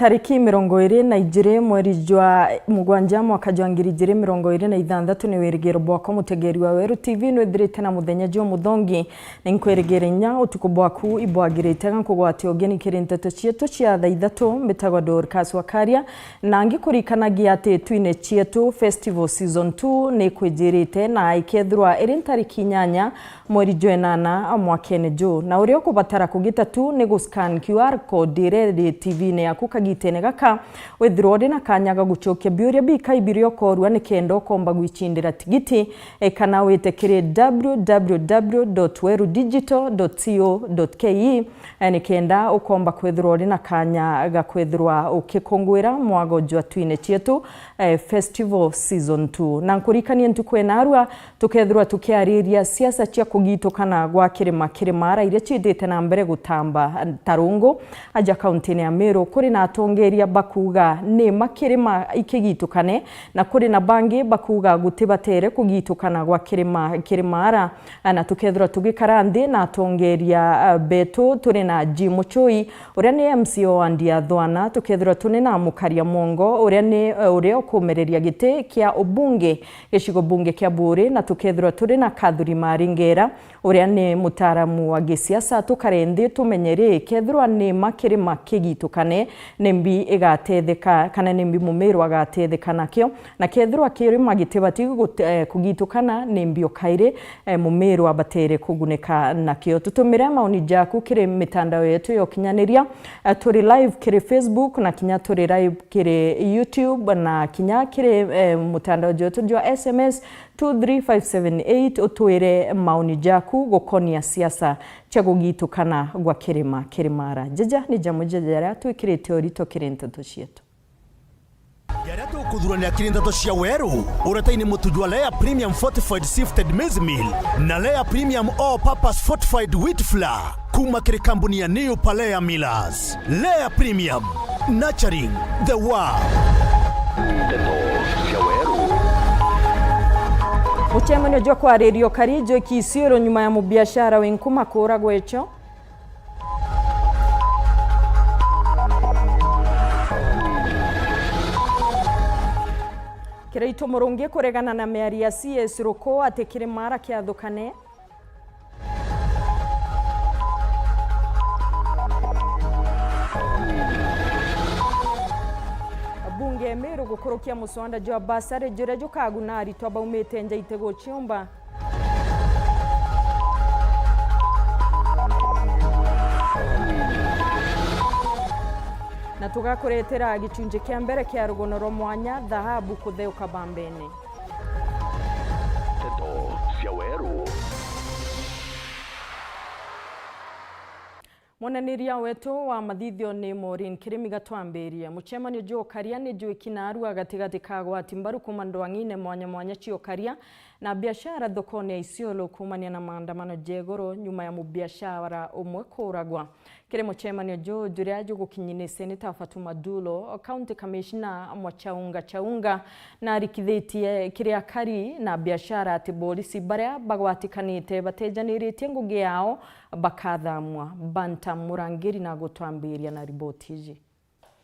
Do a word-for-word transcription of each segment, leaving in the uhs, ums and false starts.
Tariki mirongo iri na ijiri mweri jwa mugwanja mwaka jwa ngiri ijiri mirongo iri na ithanthatu ni wirigiro bwakwa mutegeri wa Weru T V nwithirite na muthenya jwa muthongi. Ni nkwirigire inya utuku bwaku ibwagirite ga nkugwatia ugeni kiri nteto cietu cia thaa ithatu. Mbitagwa Dorcas Wakaria, na ngikurikanagia ati twine cietu Festival Season two ni kwijirite na ikethirwa iri ntariki inyanya mweri jwa inana mwakene juu. Na uria ukubatara kugita tu ni gu scan Q R code iria iri T V-ini yaku kagitene gaka, withirwa uri na kanya ga gucokia biuria bikai biria ukorua nikenda ukomba gwicindira tigiti, e, kana wite kiri w w w dot weru digital dot co dot k e, e, nikenda ukomba kwithirwa uri na kanya ga kwithirwa ukikungwira mwago jwa twine cietu, e, Festival Season two. Na nkurikanie ntuku ena arua, tukethirwa tukiariria siasa cia kugitukana gwa kirima, kirima ara iria ciitite na mbere gutamba ta rungu. Aja kaunti-ini ya Meru, kuri na atongeria bakuuga ni ma kirima ikigitukane, na kuri na bangi bakuuga gutibatere kugitukana gwa kirima, kirima ara. Na tukethirwa tugikara nthi na atongeria, eh, betu, turi na Jim Muchui, uria ni M C A wa Ndia Thwana, tukethirwa tuni na Mukaria Mwongo, uria ni, eh, uria ukumereria giti kia ubunge gicigo bunge kia Buuri, na tukethirwa turi na Kathuri Maringera, uria ni mutaaramu wa gisiasa. Tukare nthi tumenye ri, kethirwa ni ma kirima kigitukane, ni mbi igatetheka, kana ni mbi Mumiru agatetheka nakio, na kethirwa kirima gitibati gute-, eh, kugitukana, ni mbi o kairi, eh, Mumiru abatere kugunika nakio. Tutumire maoni jaku kiri mitandao yetu ya ukinyaniria. Eh, turi live kiri Facebook, na kinya turi live kiri YouTube, na kinya kiri, eh, mutandao jwetu jwa S M S two three five seven eight, utwire maoni jaku gukonia siasa cia gugitukana gwa kirima, kirima ara. Jaja ni jamwe ja jaria twikirite urito kiri nteto cietu. Jaria tukuthurania kiri nteto cia Weru, uretaini mutu jwa Lea Premium Fortified Sifted Maize Meal na Lea Premium All Purpose Fortified Wheat Flour, kuma kiri kambuni ya New Palea Millers. Lea Premium, nurturing the world. Nteto cia Weru. Mucemanio jwa kwariria ukari jwiki Isiolo nyuma ya mubiashara wi nkuma kuuragwa icho. Kiraitu Murungi kuregana na miario ya C S Ruku ati kirima ara kiathukane. Bunge Meru gukurukia muswanda jwa basari juria jukaguna aritwa baumite nja itigu ciumba. Na tugakuretera gicunji kia mbere kia rugono rwa mwanya, thahabu kutheuka bambene. Nteto cia Weru. Mwananiria wetu wa mathithio ni Maureen Kirimi. Gatwambirie. Mucemanio jwa ukaria ni jwiki naarua gatigati ka agwati mbaru kuma ndwang'ine mwanya mwanya cia ukaria na biashara thokone ya Isiolo kuumania na maandamano ja iguru nyuma ya mubiashara umwe kuuragwa. Kiri mucemanio juu juria jugukinyire ni Seneta Fatuma Dulo, County Commissioner Mwachaunga Chaunga, na arikithitie kiri akari na biashara ati borisi baria bagwatikanite batejaniritie ngugi yao bakathamwa. Banta Murangiri na gutwambiria na riboti iji.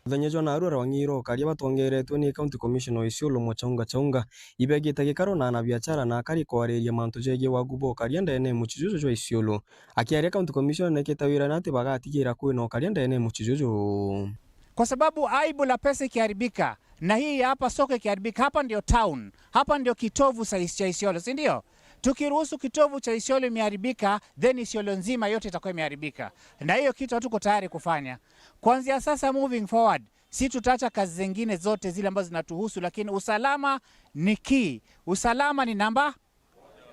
Muthenya jwa naarua rwang'i rwa ukaria batongeretwe ni County Commissioner wa Isiolo Mwachaunga Chaunga ibegite gikaro na anabiashara na akari kwariria mantu jegie wagu bwa ukaria ndene ya mucii juju jwa Isiolo. Akiaria, County Commissioner nekite wira na ati bagatigira kwina ukaria ndene ya mucii juju. Kwa sababu aibu la pesa ikiharibika, na hii hapa soko ikiharibika, hapa ndio town, hapa ndio kitovu sa-, cha Isiolo, si ndio? Tukiruhusu kitovu cha Isiolo imeharibika, then Isiolo nzima yote itakuwa imeharibika. Na hiyo kitu hatuko tayari kufanya. Kuanzia sasa moving forward, si tutaacha kazi zingine zote zile ambazo zinatuhusu, lakini usalama ni key. Usalama ni namba,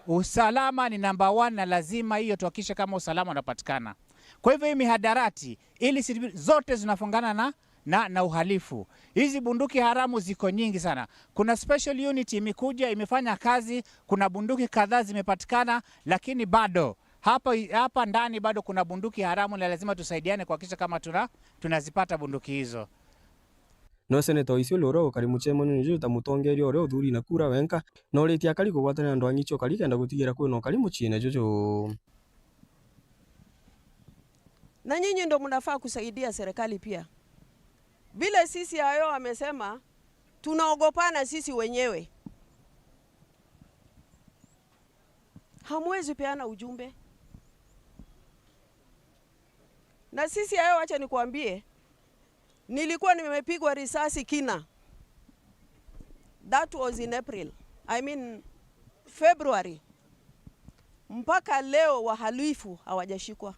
usalama ni number one, na lazima hiyo tuhakikishe kama usalama unapatikana. Kwa hivyo hii mihadarati, ili si-, zote zinafungana na, na, na uhalifu. Hizi bunduki haramu ziko nyingi sana. Kuna special unit imekuja, imefanya kazi, kuna bunduki kadhaa zimepatikana, lakini bado hapa, hapa ndani bado kuna bunduki haramu, na lazima tusaidiane kuhakikisha kama tuna-, tunazipata bunduki hizo. No Seneta wa Isiolo uria ukari mucemanio juju ta mutongeria uria uthuri na kura wenka, na uritie akari kugwatania na ndwang'i cia ukari kenda gutigira kwina ukari muciine juju. Na nyinyi ndo mnafaa kusaidia serikali pia. Vile sisi hayo amesema, tunaogopana sisi wenyewe. Hamwezi peana ujumbe. Na sisi hayo, wacha nikwambie, nilikuwa nimepigwa risasi Kina. That was in April. I mean, February. Mpaka leo wahalifu hawajashikwa.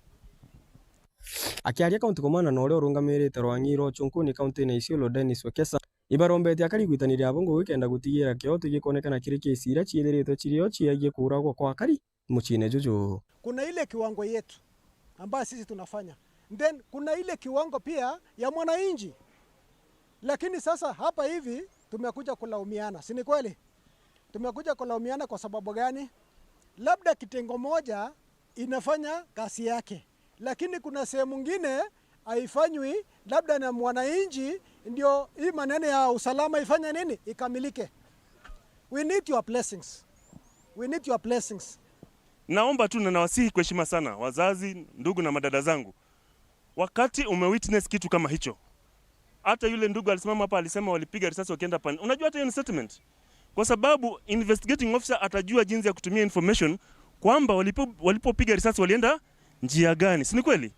Akiaria kaunti komana na uria urungamirite rwang'i rwa uchunkuni kaunti-ini ya Isiolo, Dennis Wekesa, ibarombetie akari igwitaniria abo ngugi kenda gutigira kioto gikoonekana kiri kesi iria ciithiritwe cirio ciagie kuuragwa kwa akari muciine juju. Kuna ile kiwango yetu ambayo sisi tunafanya, then kuna ile kiwango pia ya mwananchi. Lakini sasa hapa hivi tumekuja kulaumiana, si ni kweli? Tumekuja kulaumiana kwa sababu gani? Labda kitengo moja inafanya kazi yake, lakini kuna sehemu ngine haifanywi, labda na mwananchi, ndio hii maneno ya usalama ifanye nini? Ikamilike. We need your blessings. We need your blessings. Naomba tu na nawasihi kwa heshima sana, wazazi, ndugu na madada zangu, wakati umewitness kitu kama hicho, hata yule ndugu alisimama hapa alisema walipiga risasi wakienda pan-, unajua hata hiyo ni statement, kwa sababu investigating officer atajua jinsi ya kutumia information kwamba walipo-, walipopiga risasi walienda njia gani, si ni kweli?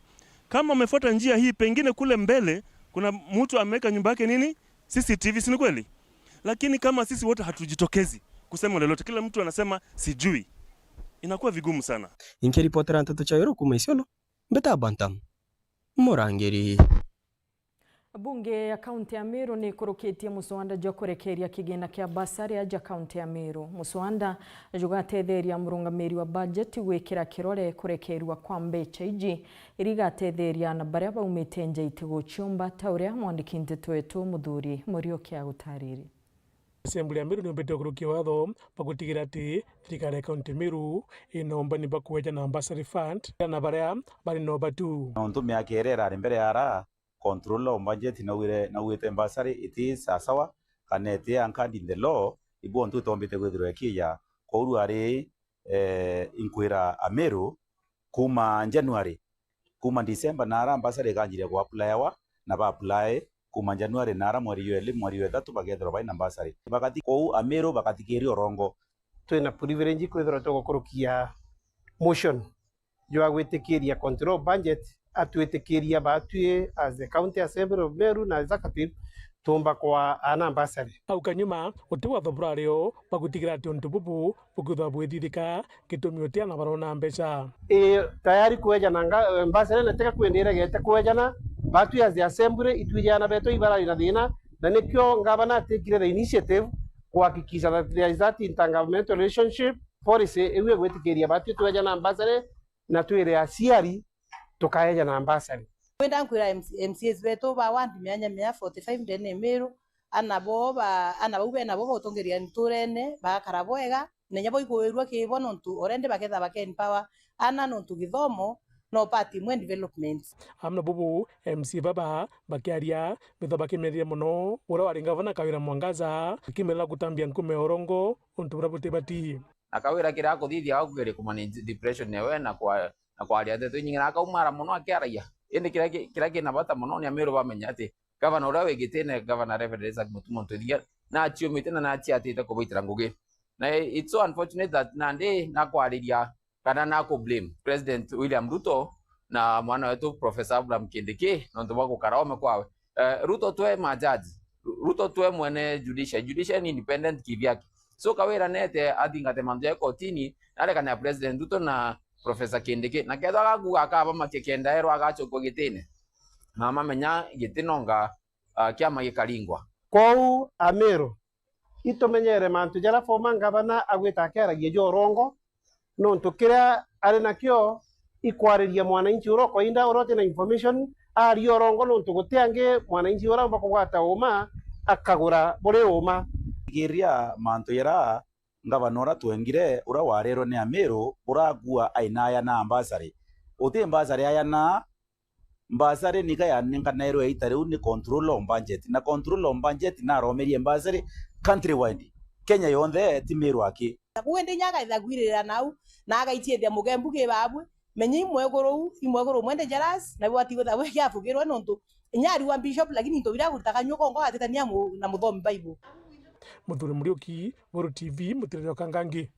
Kama amefuata njia hii, pengine kule mbele kuna mtu ameweka nyumba yake nini, C C T V, si ni kweli? Lakini kama sisi wote hatujitokezi kusema lolote, kila mtu anasema sijui, inakuwa vigumu sana. Inkiripotera nteto cia Weru kuuma Isiolo, mbita Bantam Murangiri. Bunge ya kaunti ya Meru ni ikurukitie muswanda jwa kurekeria kigina kia basari aja kaunti ya Meru. Muswanda jugatetheria murungamiri wa bajeti gwikira kirore kurekerua kwa mbecha iji, iria igatetheria na baria baumite nja itiguciumba, ta uria mwandiki nteto wetu Muthuri Muriuki agutariri. Assembly ya Meru niumbite ukurukia watho bwa gutigira ati thirikari ya kaunti ya Meru ina umbani bwa kueja na bursary fund na baria bari na ubatu. Nontu miaka iria irari mbere ya ara, controller of budget naugire, naugite bursary iti sawasawa, kana iti anchored in the law, ibu ontu itombite kwithirwa ikiija. Kouru ari, eh, inkwira Ameru, kuuma January, kuuma December, na ara bursary ikanjiria ku applyawa, na ba apply kuuma January, na ara mweri jwa ili, mweri jwa ithatu, bakethirwa baina bursary. Bakathi kou Ameru, bakathikiria urongo. Twina privilege kwithirwa tugukurukia motion jwa gwitikiria control budget, atwitikiria batwi as the County Assembly of Meru na executive tuumba kwa ana bursary. Au kanyuma, guti watho burario bwa gutigira ati untu bubu bukwithwa bwithithika, gitumi uti ana barona mbeca. I tayari kweja na nga-, bursary na tiga kwendire gete kwejana, batwi as the assembly, itwiji ana betu ibarari na thina, na nikio ngavana atikire the initiative kuhakikisha that there is that intergovernmental relationship policy iu igwitikiria batwi twejana bursary na twire aciari tukaeja na bursary. Wenda nkwira M C, M C As betu ba ward mianya mia forty-five ndene Meru, ana bo ba, ana bau bena bo bautongeria nturene, bakara bwega, na inya bo ikuirua ki bo nontu already baketha bake empower ana nontu githomo no part imwe development. Amwe na bubu, M C A baba bakiaria, bethwa bakimeria mono uria wari ngavana Kawira Mwangaza, akimerera gutambia nkume ya urongo untu buria butibati. Na Kawira kiria akuthithia au kiri kumanage depression yawe na kwa, na kwaria nteto inyingi, na akaumara mono akiaragia. Indi kiria ki-, kiria kina bata mono ni Ameru bamenya ati gavana uria wi gitine, Gavana Reverend Isaac Mutuma Ntwithiria, naciumite na naciatite kubaitira ngugi. Na it's so unfortunate that nandi nakwariria kana naku blame President William Ruto na mwana wetu Professor Abraham Kindiki nontu bwa gukara ome kwawe. Eh, Ruto twe majaji, Ru-, Ruto twe mwene judiciary, judiciary ni independent kivyake. So Kawira nete athingate mantu ya kotini, narekane ya President Ruto na Professor Kindiki. Na kethwa agakuga akabamakia kenda erwa agacokua gitine, na mamenya giti nonga, ah, kiama gikaringwa. Kwou Ameru, itumenyere mantu jaria former ngavana agwita akiaragia ja urongo, nontu kiria ari nakio ikwariria mwananchi uria ukoinda uria utina information aria urongo, nontu guti angi mwananchi uria aumba kugwata uma akagura buri uma. Thikiria mantu jaria ngavana uria twengire, uria warerwe ni Ameru, buragua ainaya na ambasari. Uti ambasari ayana, mbasari nika yanenganairwe ita riu ni control of budget, na control of budget naromerie mbasari countrywide, Kenya yonthe, ti Meru aki. Na kuu indi inya agaitha gwirira nau, na agaiciithia mugembu ki babwe, Menya imweguru, imweguru mwende jealous, na bwati gutha bwe kiafugirwe nontu inya ari wa bishop, lakini into biria aguritaga nyuko ngo atetania mu-, na muthomi Bible. Muthuri Muriuki, Weru T V, mutirire o Kangangi.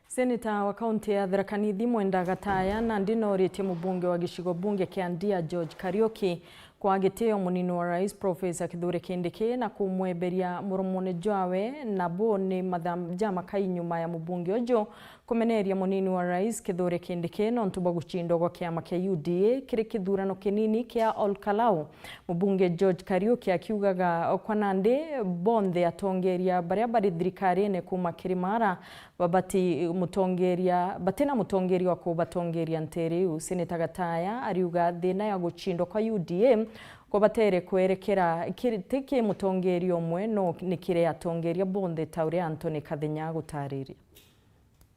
Seneta wa kaunti ya Tharaka Nithi Mwenda Gataya nandi noritie mubunge wa gicigo bunge kia Ndia George Kariuki kwa gitio munini wa rais Professor Kithure Kindiki na kumweberia muromone jwawe, na bu ni mathaa jamakai nyuma ya mubunge uju kumeneria munini wa rais Kithure Kindiki nontu bwa gucindwa gwa kiama kia U D A kiri kithurano kinini kia Ol Kalou. Mubunge George Kariuki akiugaga okwa nandi bonthe atongeria baria bari thirikarine kuuma Kirimara babati mutongeria, batina mutongeria wa kubatongeria ntere iu. Seneta Gataya ariuga thina ya gucindwa kwa U D A kubatere kwerekera kiri, ti ki mutongeria umwe, no ni kiri atongeria bonthe ta uria Anthony Kathenya agutariria.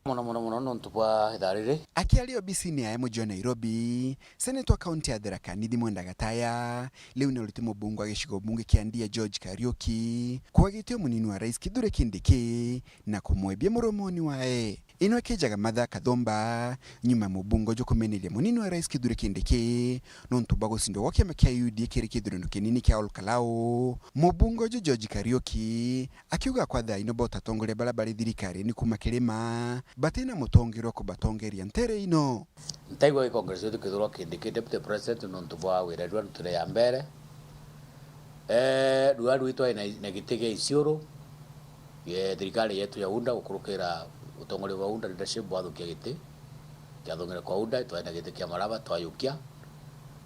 Mono, mono, mono nontu bwa ithaa riri. Akiaria obisini yae muji wa Nairobi, seneta wa kaunti ya Tharaka Nithi Mwenda Gataya riu ni urite mubunge wa gicigo bunge kia Ndia George Kariuki kwa gitio munini wa rais Kithure Kindiki na kumwebia muromoni wae. Ino ikijaga mathaa kathumba nyuma ya mubunge uju kumeneria munini wa rais Kithure Kindiki nontu bwa gucindwa gwa kiama kia U D A kiri kithurano kinini kia Ol Kalou. Mubunge uju George Kariuki akiuga kwa thaa ino bota atongoria baria bari thirikarine kuuma Kirima batina mutongeria wa kubatongeria ntere ino. Ntaigua gikongerecio tukithurwa Kindiki deputy president nontu bwa wira riu arutire ya mbere. Eh, riu riu twari na, na giti gia Isiolo, ye thirikari yetu ya UDA gukurukira utongoria bwa UDA leadership bwathukia giti, kiathungire kwa UDA, twari na giti kia Malaba, twayukia.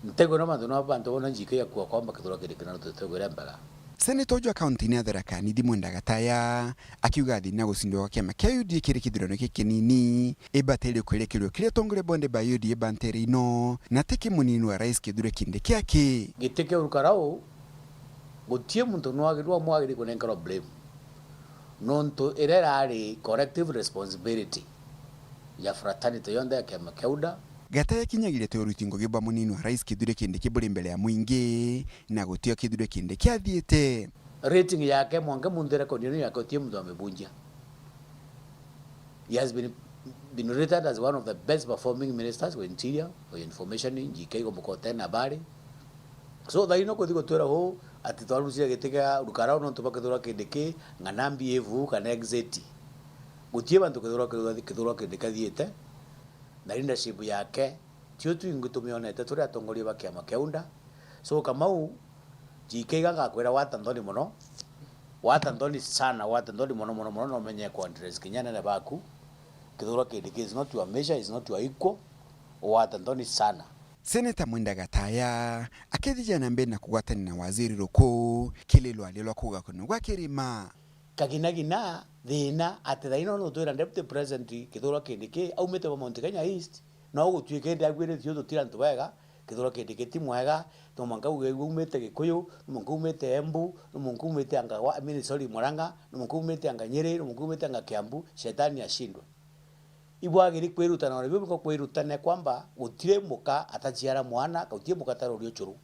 Ntaigua no mantu no bantu bona njiki ya kua kwamba kithurwa Kindiki na tutwigwire mbega. Seneta uju wa kaunti-ini ya Tharaka Nithi Mwenda Gataya akiuga thina gucindwa gwa kiama kia U D A kiri kithurano giki kinini ibateire kwerekerua kiri atongoria bonthe ba U D A ba ntere ino na ti ki munini wa rais Kithure Kindiki aki. Giti kia Ol Kalou, guti muntu nwagirwa mwagiri kunenkerwa blame. Nontu iria irari collective responsibility ya fraternity yonthe ya kiama kia UDA. Gataya akinyagiria ti uruti ngugi bwa munini wa rais Kithure Kindiki buri mbere ya mwingi na gutio Kithure Kindiki athiite. Rating yake mwanka muntu record yenu yake utie muntu amebunjia. He has been, been rated as one of the best performing ministers wa interior, wa information, njika igo mukotena bari. So thaino kuthi gutwira hu ati twarucire giti kia Ol Kalou nontu bwa kithurwa Kindiki, ng'ana mbivu kana exit. Gutie bantu kithurwa, kithurwa, kithurwa Kindiki athiite na leadership yake. Tio twingi tumionete turi atongoria ba kiama kia UDA. So Kamau, G K iga ngakwira wata nthoni mono. Wata nthoni sana, wata nthoni mono, mono, mono, na umenye ku address kinya anene baku. Kithurwa Kindiki is not your measure, is not your equal. Wata nthoni sana. Seneta Mwenda Gataya akethija na mbere na kugwatania na waziri Ruku kiri rwaria rwa kugakanua gwa kirima. Kaginagina thina ati thaino nutwira Deputy President Kithurwa Kindiki aumite ba Mount Kenya East, no gutuike ndi agwirithio tutira antu bega, Kithurwa Kindiki ti mwega, no mwanka uge aumite Gikuyu, no mwanka aumite Embu, no mwanka aumite anga wa, I mean, sorry, Murang'a, no mwanka aumite anga Nyeri, no mwanka aumite anga Kiambu, shetani ashindwe. Ibwagiri kwirutana ore biu biko kwirutane kwamba gutire muka ataciara mwana, gutire muka tarori ucuru.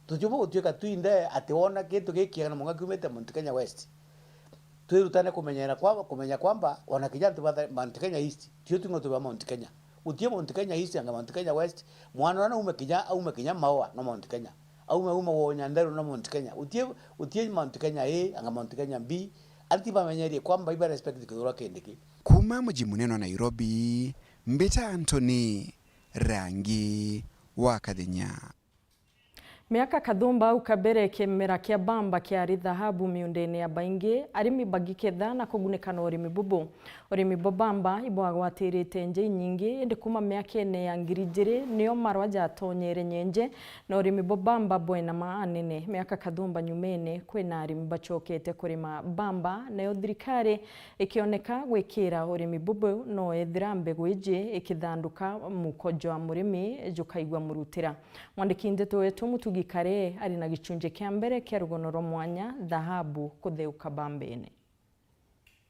Tutiumba gutuika twinthe ati wona kintu gikiega na mwanka kiumite Mount Kenya West. Twirutane kumenyera kwa, kumenya kwamba ona kinya antu ba Mount Kenya East, tio twing'o twi ba Mount Kenya. Gutie Mount Kenya East anga Mount Kenya West, mwana uria naume kinya, aume kinya Maua no Mount Kenya. Aume, aume wo Nyandarua no Mount Kenya. Gutie, gutie Mount Kenya A anga Mount Kenya B, anti bamenyerie kwamba iba respect Kithurwa Kindiki. Kuma muji munene wa Nairobi, mbita Anthony Rangi wa Kathenya. Miaka kathumba au kabere, kimera kia bamba kiari thahabu miundene ya baingi, arimi bagiketha na kugunika na urimi bubu. Urimi bwa bamba ibwagwatirite nja inyingi, indi kuma miakene ya ngiri ijiri nio marwa jatonyere nyenje, na urimi bwa bamba bwena maa nene. Miaka kathumba nyumene, kwina arimi bacokete kurima bamba, nayo thirikari ikioneka gwikira urimi bubu, no ethira mbegu iji ikithanduka, muko jwa murimi jukaigua murutira. Mwandiki ndeto wetu Mutugi Kare ari na gichunji kia mbere kia rugono rwa mwanya, thahabu kutheuka bambene.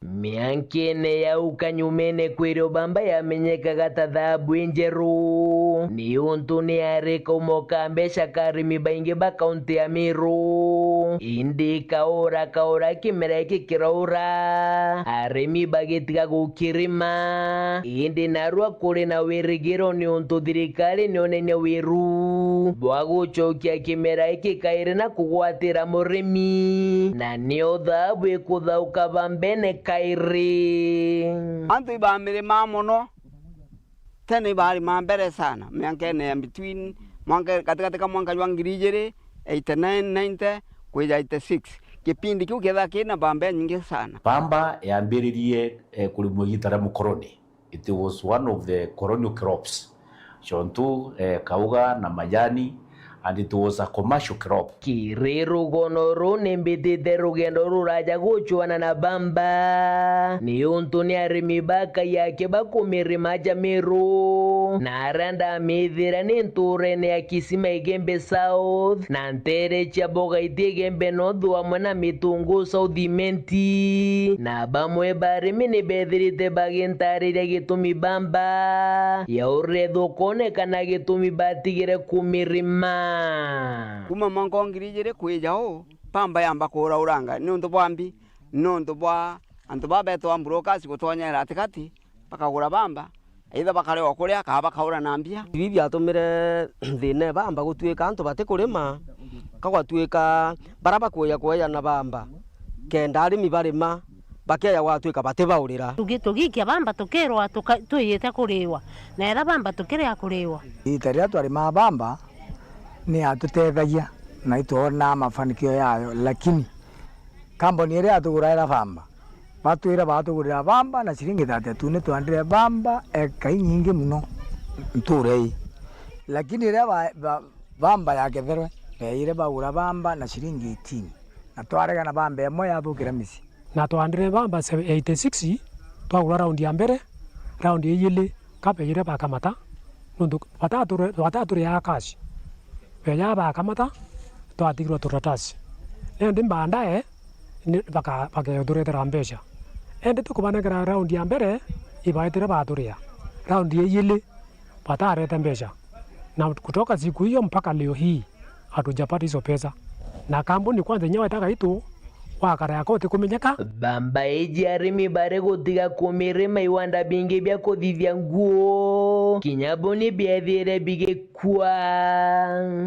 Miankene ya uka nyumene kwirio bamba yamenyekaga ta thahabu injeru, niuntu ni yari kaumo ka mbeca ka arimi baingi ba kaunti ya Meru. Indi kaura kaura kimera giki kiraura, arimi bagitiga gukirima. Indi narua kuri na wirigiro niuntu thirikari nionene wiru bwa gucokia kimera giki kairi na kugwatira murimi, na nio thabu ikuthauka bambene kairi. Antu ibamirima mono. Tene ibaarima mbere sana, miankene ya between, mwanka, katikati ka mwanka jwa ngiri ijiri eighty nine ninety kwija eighty six. Kipindi kiu kiethagwa kina bamba inyingi sana. Bamba yambiririe, eh, kurimwa igita ria mukoroni. It was one of the colonial crops. Chontu, eh, kauga na majani, and it was a commercial crop. Kiri rugono ruu nimbitite rugendo ruraja gucwana na bamba, niuntu ni arimi ba Kaiyaki bakumirima ja Meru, na aria ndamithira ni nturene ya Kisima Igembe South, na ntere cia Bogaiti Igembe North, amwe na Mitungu South Imenti, na bamwe ba arimi ni bethirite bagintariria gitumi bamba yaurire thokone kana gitumi batigire kumirima. Kuma mwanka wa ngiri ijiri kwija uu, bamba yamba kuurauranga niuntu bwa mbi, niuntu bwa antu baa betwa brokers gutonyera gatigati, bakagura bamba, either bakarewa kuria, kana bakaura na mbia. Ibi biatumire thina e bamba gutuika antu batikurima, ka gwatuika bara bakuja kueja na bamba, kenda arimi barima, bakeja gwatuika batibaurira. Tugi-, tugikia bamba tukirwa tuka-, twiyite kuriwa, na era bamba tukiria kuriwa. Igita riria twarimaa bamba, ni yatutethagia, na itwonaa mafanikio yayo, lakini kambuni iria yatuguraira bamba, batwira batugurira bamba na ciringi thirty-two, ni twandire bamba eka inyingi muno nture ii. Lakini riria ba-, ba-, bamba yaketherwe, beeyire bagura bamba na ciringi eighteen, na twaregana bamba imwe yathukira micii. Na twandire bamba se-, eighty-six, twagura raundi ya mbere, raundi ya ijiri, ka beeyire bakamata, nontu batature-, bataturiaa cash. Beeja bakamata, twatigirwa turatasi. Nandi baadaye, ni baka-, bakeja turetera mbeca. Indi tukubanengera raundi ya mbere, ibaetire baturia. Raundi ya ijiri, batarete mbeca. Na kutoka siku hiyo mpaka leo hii, hatujapata hizo pesa. Na kambuni kwanza inya wetaga itu, wakara yako utikumenyeka. Bamba iji arimi bari gutiga kumirima iwanda bingi bia kuthithia nguo, kinya bo ni biethire bigikua.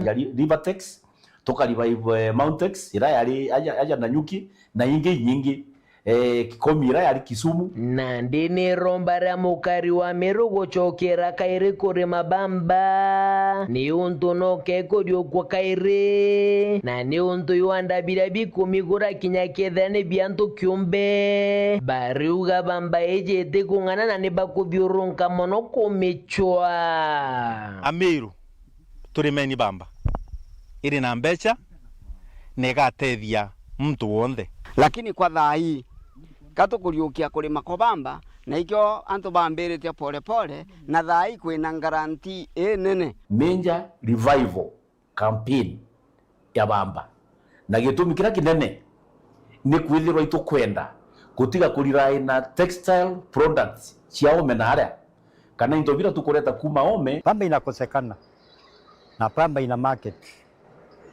Ya Ri-, Rivertex, tukariba, eh, Mountex, ira yari aja, aja Nanyuki, na ingi inyingi, eh, Kikomi ira yari Kisumu. Nandi ni iromba ria mukari wa Meru gucokera kairi kurima bamba, niuntu no kekuriukua kairi, na niuntu iwanda biria bikumigura kinya kethira ni bia antu kiumbe, bariuga bamba iji itikung'ana na ni bakuthiurunka mono kumicwa. Amiru, turimeni bamba. Iri na mbeca na igatethia muntu wonthe. Lakini kwa thaa ii, ka tukuriukia kurima kwa bamba, na ikio antu bambiritie pole pole, na thaa ii kwina guarantee inene. Major revival campaign ya bamba. Na gitumi kiria kinene ni kwithirwa itukwenda gutiga kurirae na textile products cia ome na aria, kana into biria tukureta kuuma ome. Pamba inakosekana, na pamba ina market,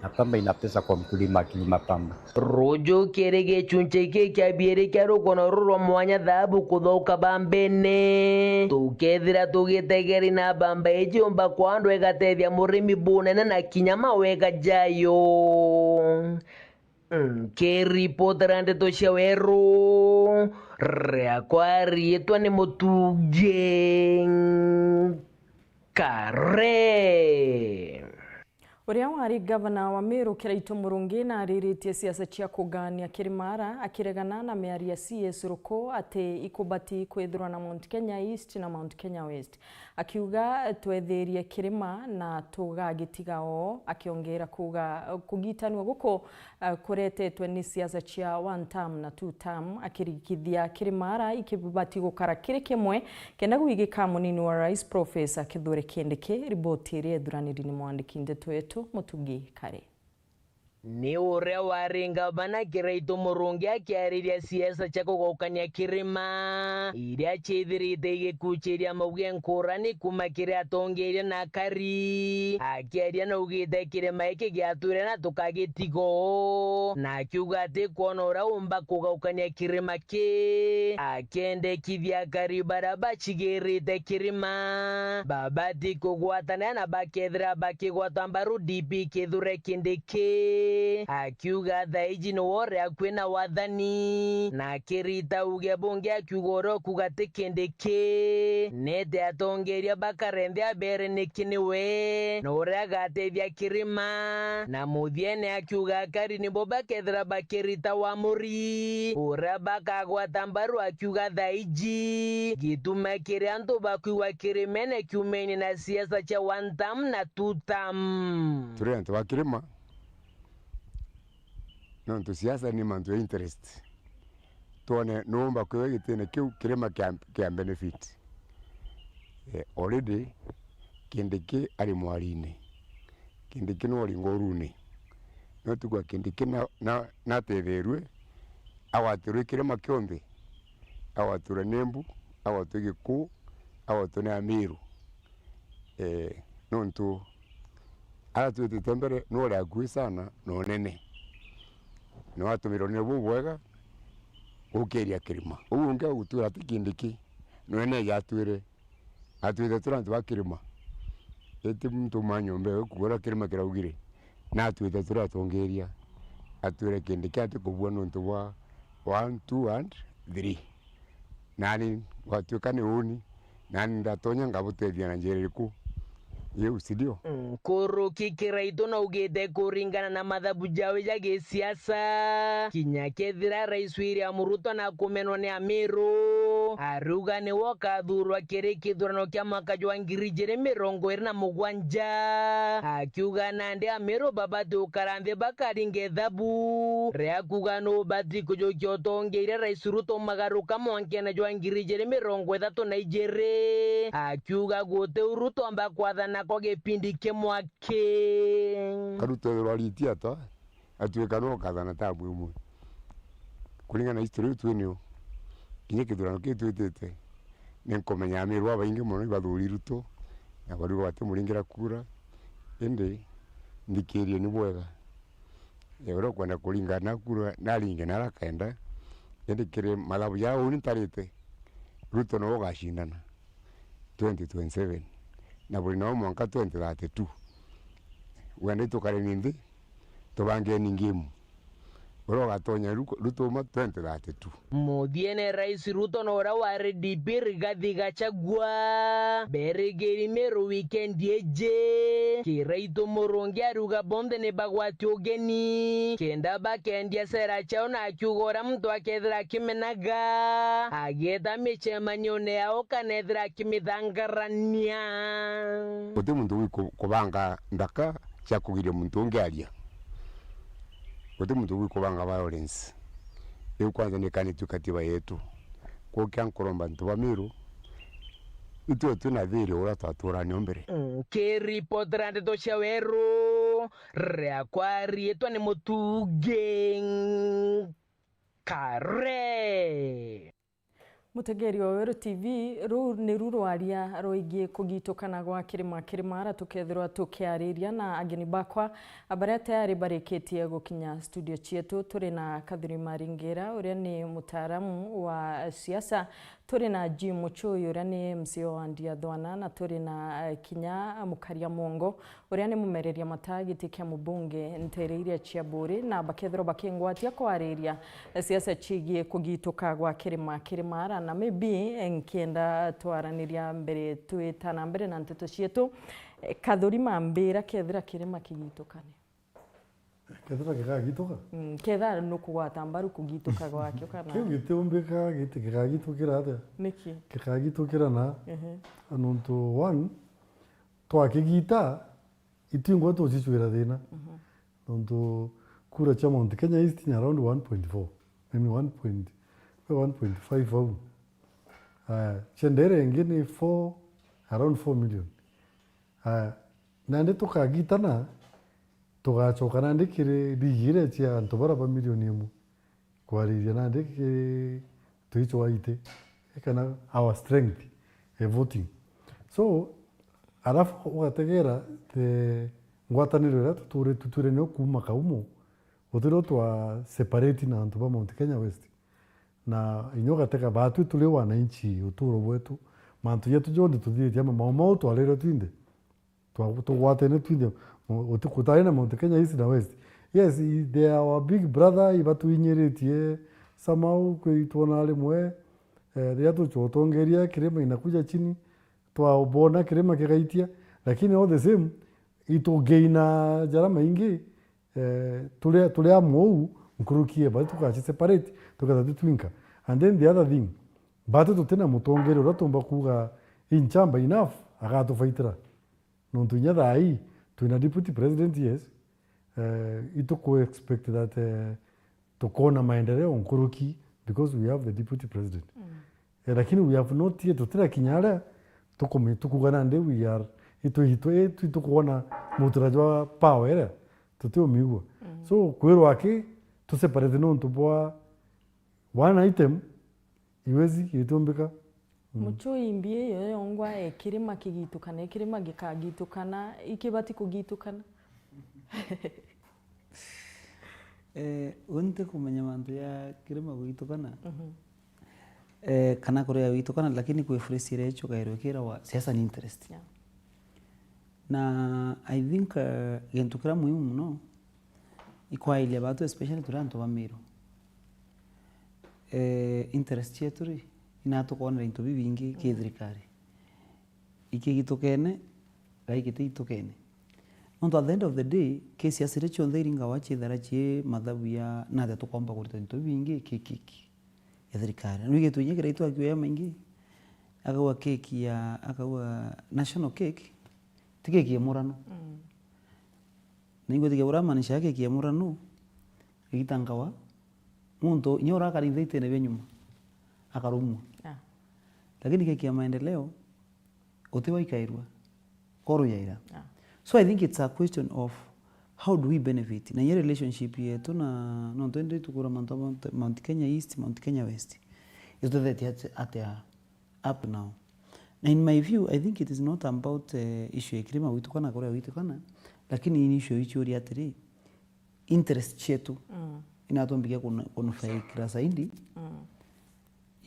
na pamba ina pesa kwa mkulima akilima pamba. Ruju kiri gichunchi giki kia biiri kia rugono ruru rwa mwanya thahabu kuthauka bambene, tukethira tugitegeri na bamba iji yumba kwandwa igatethia murimi bunene na kinya mawega jayo. Nkiripotera ndeto cia weru, riakwa riitwa ni Mutugi Kare. Uria wari gavana wa Meru Kiraitu Murungi naariritie siasa cia kugania kirimara, akiregana na miario ya C S Ruku ati ikubati kwithirwa na Mount Kenya East na Mount Kenya West. Akiuga, "Twethirie kirima na tugagitiga oo." Akiongera kuuga, kugitanua guku, eh, kuretetwe ni siasa cia one term na two term, akirikithia kirimara ikibati gukara kiri kimwe kenda gwigika munini wa rais Professor Kithure Kindiki. Riboti iria ithuraniri ni mwandiki ndeto wetu Mutugi Kare. Ni uria wari ngavana Kiraitu Murungi akiariria siasa cia kugaukania kirima, iria ciithirite igikuchiria mauge nkurani kuuma kiri atongeria na akari. Akiaria naugite kirima giki giatwire na tukagitigo, na akiuga ati kwona uria umba kugaukania kirima ki, akendekithia akari baria bacigirite kirima babati kugwatanira na bakethira bakigwata mbaru D P Kithure Kindiki. Akiuga thaiji niwe uri akui na wathani, na akirita uge bungi akiuga uria ukuga ti Kindiki. Nete atongeria bakarenthe abere niki niwe na uria agatethia kirima, na muthiene akiuga akari nibo bakethira bakirita wamuri uria bakagwata mbaru, akiuga thaiji gituma kiri antu bakwigua kirimene kiumene na siasa cia one term na two term. Turi antu ba kirima, nontu siasa ni mantu ya interest. Twone nuumba kwiwa gitine kiu kirima kia, kia benefit. Eh, already Kindiki ari mwarine. Kindiki no uri ngorune. No tugwa Kindiki na, na, natetherue, agwatirwe kirima kionthe. Agwatirwe ni Embu, agwatirwe Gikuu, agwatirwe ni Amiru. Eh, nontu aria twitite mbere no uri akui sana na unene. No atumire unene bubwega gukiria kirima. Uu ungi agutwira ati Kindiki, no ene yatwire. Atwite turi antu ba kirima. Iti muntu uma nyomba ewe kuuga uria kirima kiraugire. Na atwite turi atongeria. Atwire Kindiki ati kubua nontu bwa one, two and three. Nani gwatuika ni uni, nani ndatonya ngabutethia na njira iriku? Iu, si ndio? Nkuruki Kiraitu naugite kuringana na mathabu jawe ja gisiasa, kinya kethira Rais William Ruto nakumenwa ni Amiru, ariuga niwe ukathurwa kiri kithurano kia mwaka jwa ngiri ijiri mirongo iri na mugwanja. Akiuga nandi Amiru babati ukara nthi bakaringa ithabu ria kuuga nubati kujukia utongeria Rais Ruto magaruka mwankene jwa ngiri ijiri mirongo ithatu na ijiri, akiuga guti Ruto amba kwathana kwa gipindi kimwe aki. Karuto ethirwa ariti ata, atuika no ukathana tabu imwe. Kuringana na history iu twinio, kinya kithurano kiu twitite, ni nkumenya Amiru babaingi mono ibathuri Ruto, na bariuga batimuringira kura, indi nthikirie ni bwega. Eh, uria ukwenda kuringa na kura, naringe na aria akenda. Indi kiri mathabu ja uni ntarite, Ruto niwe ugacindana twenty twenty-seven. Na buri nao mwanka twenty thirty-two. Wenda itukare ni nthi, tubangeni game. Uria ugatonya Ru-, Ruto uma twenty thirty-two. Muthiene Rais Ruto na uria wari D P Rigathi Gachagua berigiri Meru weekend iji. Kiraitu Murungi ariuga bonthe ni bagwati ugeni kenda bakendia sera ciao, na akiuga uria muntu akethira akimenaga agieta micemanione yao kana ethira akimithangarania. Guti muntu wi ku-, kubanga nthaka cia kugiria muntu ungi aria. Guti muntu wi kubanga violence. Iu kwanza ni kanitue katiba yetu. Kwokia nkuromba antu ba Meru, itwe twina thiri uria twaturanio mbere. Nkiripotera ndeto cia Weru, riakwa riitwa ni Mutugi Nkare. Mutegeri wa Weru T V, ruu niru rwaria rwigii kugitukana gwa kirima Kirimara tukethirwa tukiariria na ageni bakwa baria tayari barikitie gukinya studio cietu. Turi na Kathuri Maringira, uria ni mutaaramu wa siasa, turi na Jim Muchui, uria ni M C A wa Ndiathwana, na turi na, eh, kinya Mukaria Mwongo, uria ni mumereria mata giti kia mubunge ntere iria cia Buuri, na bakethirwa bakingwatia kwariria siasa ciigie kugituka gwa kirima Kirimara, na maybe, eh, nkienda twaraniria mbere twita na mbere na nteto cietu. Eh, Kathuri, mambira kethira kirima kigitukane? Kethira gikagituka? Mm, kethira nukugwata mbaru kugituka gwakio kana? Kiu gitiumbika giti gikagitukira atia? Niki? Gikagitukira na, ehe, nontu one, twakigita, itingwa tucicwira thina. Mhm. Nontu kura cia Mount Kenya East ni around one point four. Maybe one point, one point five au. Aya, cia ndere ingi ni four, around four million. Aya, nandi tukagitana, tugacoka nandi kiri ligi iria cia antu bara ba milioni imwe. Kwariria nandi ki twicwa ite, kana our strength e voting. So, alafu ugategera the ngwataniro iria tuturi-, tutwire nio kuuma kaumo, utwire twa separate na antu ba Mount Kenya West. Na inya ugatega batwi turi wananchi, uturo bwetu, mantu jetu jonthe tuthiritie ama mau mau twarire twinthe. Twa-, tugwatene twinthe, mo-, uti-, kutari na Mount Kenya East na West. Yes, i-, they are our big brother, ibatwinyiritie somehow, kwi twona rimwe, eh, riria tucotongeria kirima inakuja chini, twabona kirima kigaitia, lakini all the same, itugeina jara maingi, eh, turi, turi amwe uu, nkuruki e bari tugaci separate, tugetha twi twinka. And then the other thing, batu tutina mutongeria uria tumba kuuga, "Hii nchamba enough," agatufaitira. Nontu inya thaa ii, twina deputy president, yes. Eh, ituku expect that, eh, tukona maendeleo nkuruki because we have the deputy president. Mm. Eh, lakini we have not yet, tutirakinya aria tukumi-, tukuga nandi we are, itu, itu, itu, itukwona mutura jwa power iria tutiumigua. Mm. So, kwirwa aki, tu separate nontu bwa one item, iwezi, itumbika. Mm. Muchui mbi iyo yongwa, e kirima kigitukana, e kirima gikagitukana, ikibati kugitukana? Eh, uu ntikumenya mantu ja kirima kugitukana. Mhm. Eh, kana kuria gugitukana, lakini kwi phrase iria icukairwe kirawa, siasa ni interest. Yeah. Na I think, eh, gintu kiria muhimu muno, ikwairia batu, especially turi antu ba Meru. Eh, interest cietu ri, ina tukonera into bibingi ki thirikari. Ikigitukene, gai gitiitukene. Nontu at the end of the day, ki siasa iria cionthe iringagwa ciithira cii mathabu ya natia tukomba kurita into bibingi ki kiki ya thirikari. Na nwigitwe inya kiria itu akiuga maingi, akauga keki ya, akauga national cake, ti keki ya murano. Mm. Na ingwitikia buria amaanisha keki ya murano, igita nkawa, muntu inya urakari nthaitene bia nyuma, akarumwa. Ah. Lakini keki ya maendeleo, uti waikairua, koru yaira. Ah. So I think it's a question of how do we benefit? Na inya relationship yetu na, nontu indi tukura mantu ma Mount, Mount Kenya East, Mount Kenya West, itutethetie ati-, atia up now? Na in my view, I think it is not about, eh, issue ya kirima gwitukana kuria gwitukana, lakini ni issue ichiuria atiri, interest cietu, mm, inatumbikia kunu-, kunufaikira zaidi, mm,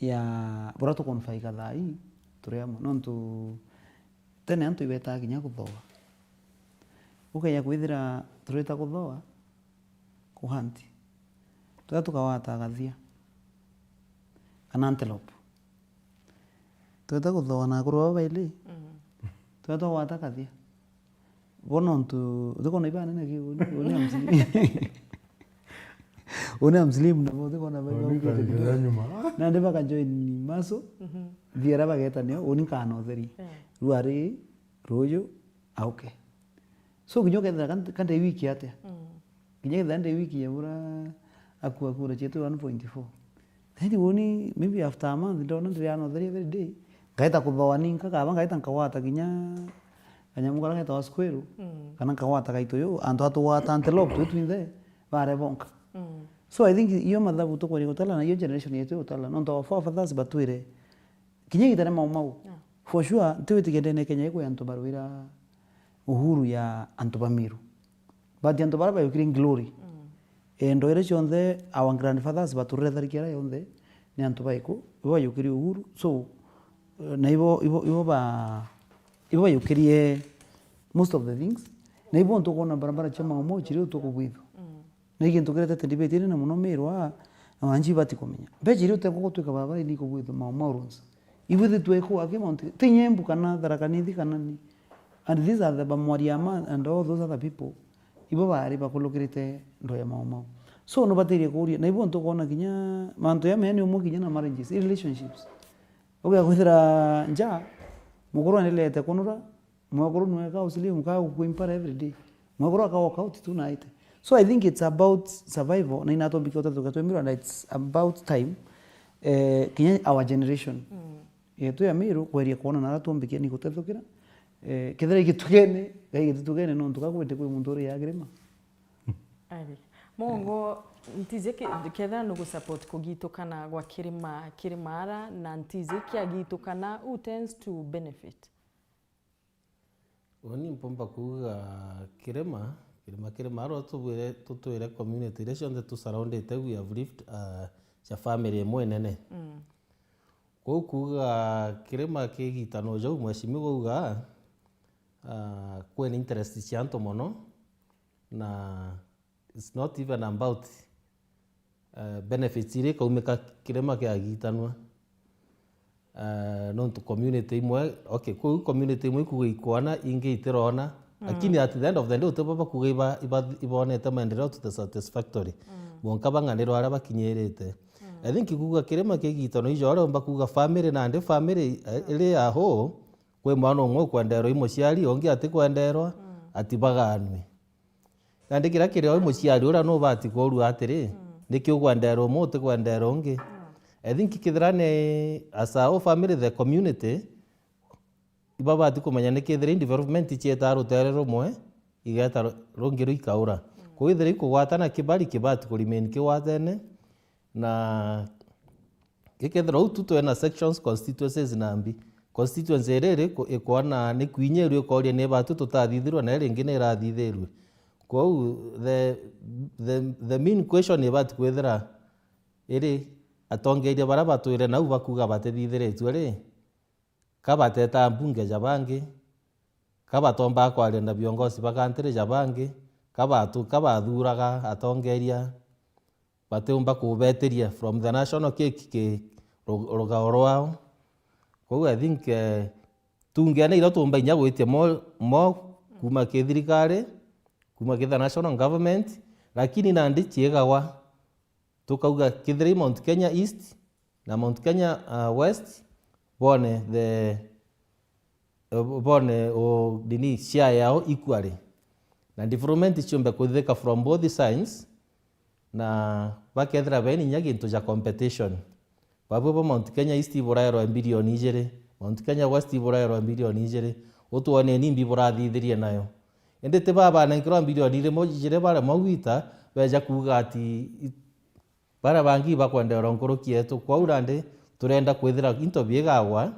ya buria tukunufaika thaa ii turi amwe. Nontu tene antu ibetaa kinya kuthoa. Ukeja kwithira turita kuthoa, kuhunt. Turia tukawata gathia kana antelope. Tweta kuthoa na akuru baba baili. Mm. Tweta gwata kathia. Bo nontu, utikwona ibanene ki, uni, uni am slim. Uni am slim na bo utikwona baba. Uni ukite kathia kidogo nyuma. Nandi baka join muscle, mhm, thiera bageta nio, uni nkana utheri. Yeah. Rwari, ruju, auke. So, kinya ukethira kan-, kande wiki atia? Mm. Kinya kethira ndi wiki ya bura akua kura cietu one point four. Then woni, maybe after a month, ndona ndiriana utheri every day. Ngaita kuthoa ni nka, kaba ngaita nkagwata kinya kanyamu karia getagwa squirrel, mm, kana nkagwata gaito yu, antu atugwata antelope twi twinthe, bare bonka. Mm. So, I think iyo mathabu tukweria gutala na iyo generation yetu igutala. Nontu our forefathers batwire, kinya igita ria Mau Mau. Yeah. For sure, ntiwitikia ndene Kenya ikwi antu barwira uhuru ya antu ba Meru. But antu baria bayukire glory. Mm. Eh, ndo iria cionthe our grandfathers baturire tharikira yonthe ni antu baiku, ibo bayukire uhuru. So, eh, na ibo, ibo, ibo ba, ibo bayukirie most of the things. Na ibo ntukwona barabara cia Mau Mau chiri utuku bwithu. Mm. Na i gintu kiretete debate inene mono Meru aa, na wananchi ibati kumenya. Mbecha iria utekwa gutwika barabara ini ikubwithwa Mau Mau roads. Ibwithitwe iku aki Mount, ti Nyembu kana Tharaka Nithi kana ni. And these are the Bamwariama and all those other people. Ibo bari bakulukirite ndo ya Mau Mau. So, nubatirie kuria, na ibo ntukwona kinya mantu ya mea ni umwe kinya na marriages, i relationships. Ugekwithira nja, mukuru aendelete kunura, mwekuru nweka usilimu ka gukuimpara every day. Mwekuru aka walk out tu naite. So I think it's about survival, na inatumbike utethuka twi Meru, and it's about time, eh, kinya our generation, mm, yetu ya Meru kweria kwona nara tumbikia ni gutethukira. Eh, kethira igitugene, gai gititugene nontu ka kwende kwi muntu uri ya kirima. Ari. Mongo, ntiji ki-, kethira nugu support kugitukana gwa kirima, kirima ara, na ntiji kiagitukana, who tends to benefit? Uni mpomba kuuga kirima, kirima, kirima, aro tubwire, tutwire community iria cionthe tu surrounded, we have lived, uh, cia family imwe nene. Mm. Kwou kuuga kirima kigitano jau mheshimiwa auga, ah, kwina interest cia antu mono, na it's not even about, eh, benefits iria ikaumika kirima kiagitanua. Eh, nontu community imwe, okay, kwou community imwe ikuuga ikwona, ingi itirona, lakini at the end of the day, utibaba kuuga iba-, iba-, ibonete maendeleo to the satisfactory. Mm. Mwanka bang'anirwa aria bakinyirite. Mm. I think kuuga kirima kigitano ijo aria umba kuuga family nandi family, eh, iri aho, kwi mwana umwe ukwenderwa i muciari, ungi atikwenderwa, atibaganwe. Nandi kiria kiri o i muciari uria nubati kurua atiri, niki ukwenderwa umwe utikwenderwa ungi? I think kethira ni as a whole family, the community, ibabati kumenya ni kethira i development icieta rutere rumwe, igeta ru-, rungi ruikaura. Kwou ethira ikugwatana kibari kibati ku remain kigwatene, na gikethirwa uu tu twina sections, constituencies nambi. Constituency iri iri ku-, ikwona ni kwinyirua ikoria ni batu tutathithirwa, na iri ingi ni irathithirue. Kwou the, the, the main question ibati kwithira iri atongeria baria batwire nau bakuga batithithiritue ri, ka bateta mbunge ja bangi, ka batomba kwaria na viongozi ba country ja bangi, ka batu-, ka bathuraga atongeria, batiumba kubetiria from the national cake ki ru-, rugao rwao. Kwou I think, eh, tungiana iria tumba inya gwitia mo, mo kuma ki thirikari, kuma ki the national government, lakini nandi ciigagwa. Tukauga kethira i Mount Kenya East na Mount Kenya, uh, West, bone the, uh, bone o nini share yao equally. Na development ciumbe kuthithika from both sides, na bakethira bena inya gintu ja competition. Babwe ba Mount Kenya East iburaerwa mbilioni ijiri, Mount Kenya West iburaerwa mbilioni ijiri, utwone nimbi burathithirie nayo. Indi ti babanenkerwa mbilioni rimwe ijiri baremwa gwita, beja kuuga ati i-, baria bangi ibakwenderwa nkuruki yetu. Kwou nandi turenda kwithira into biigagwa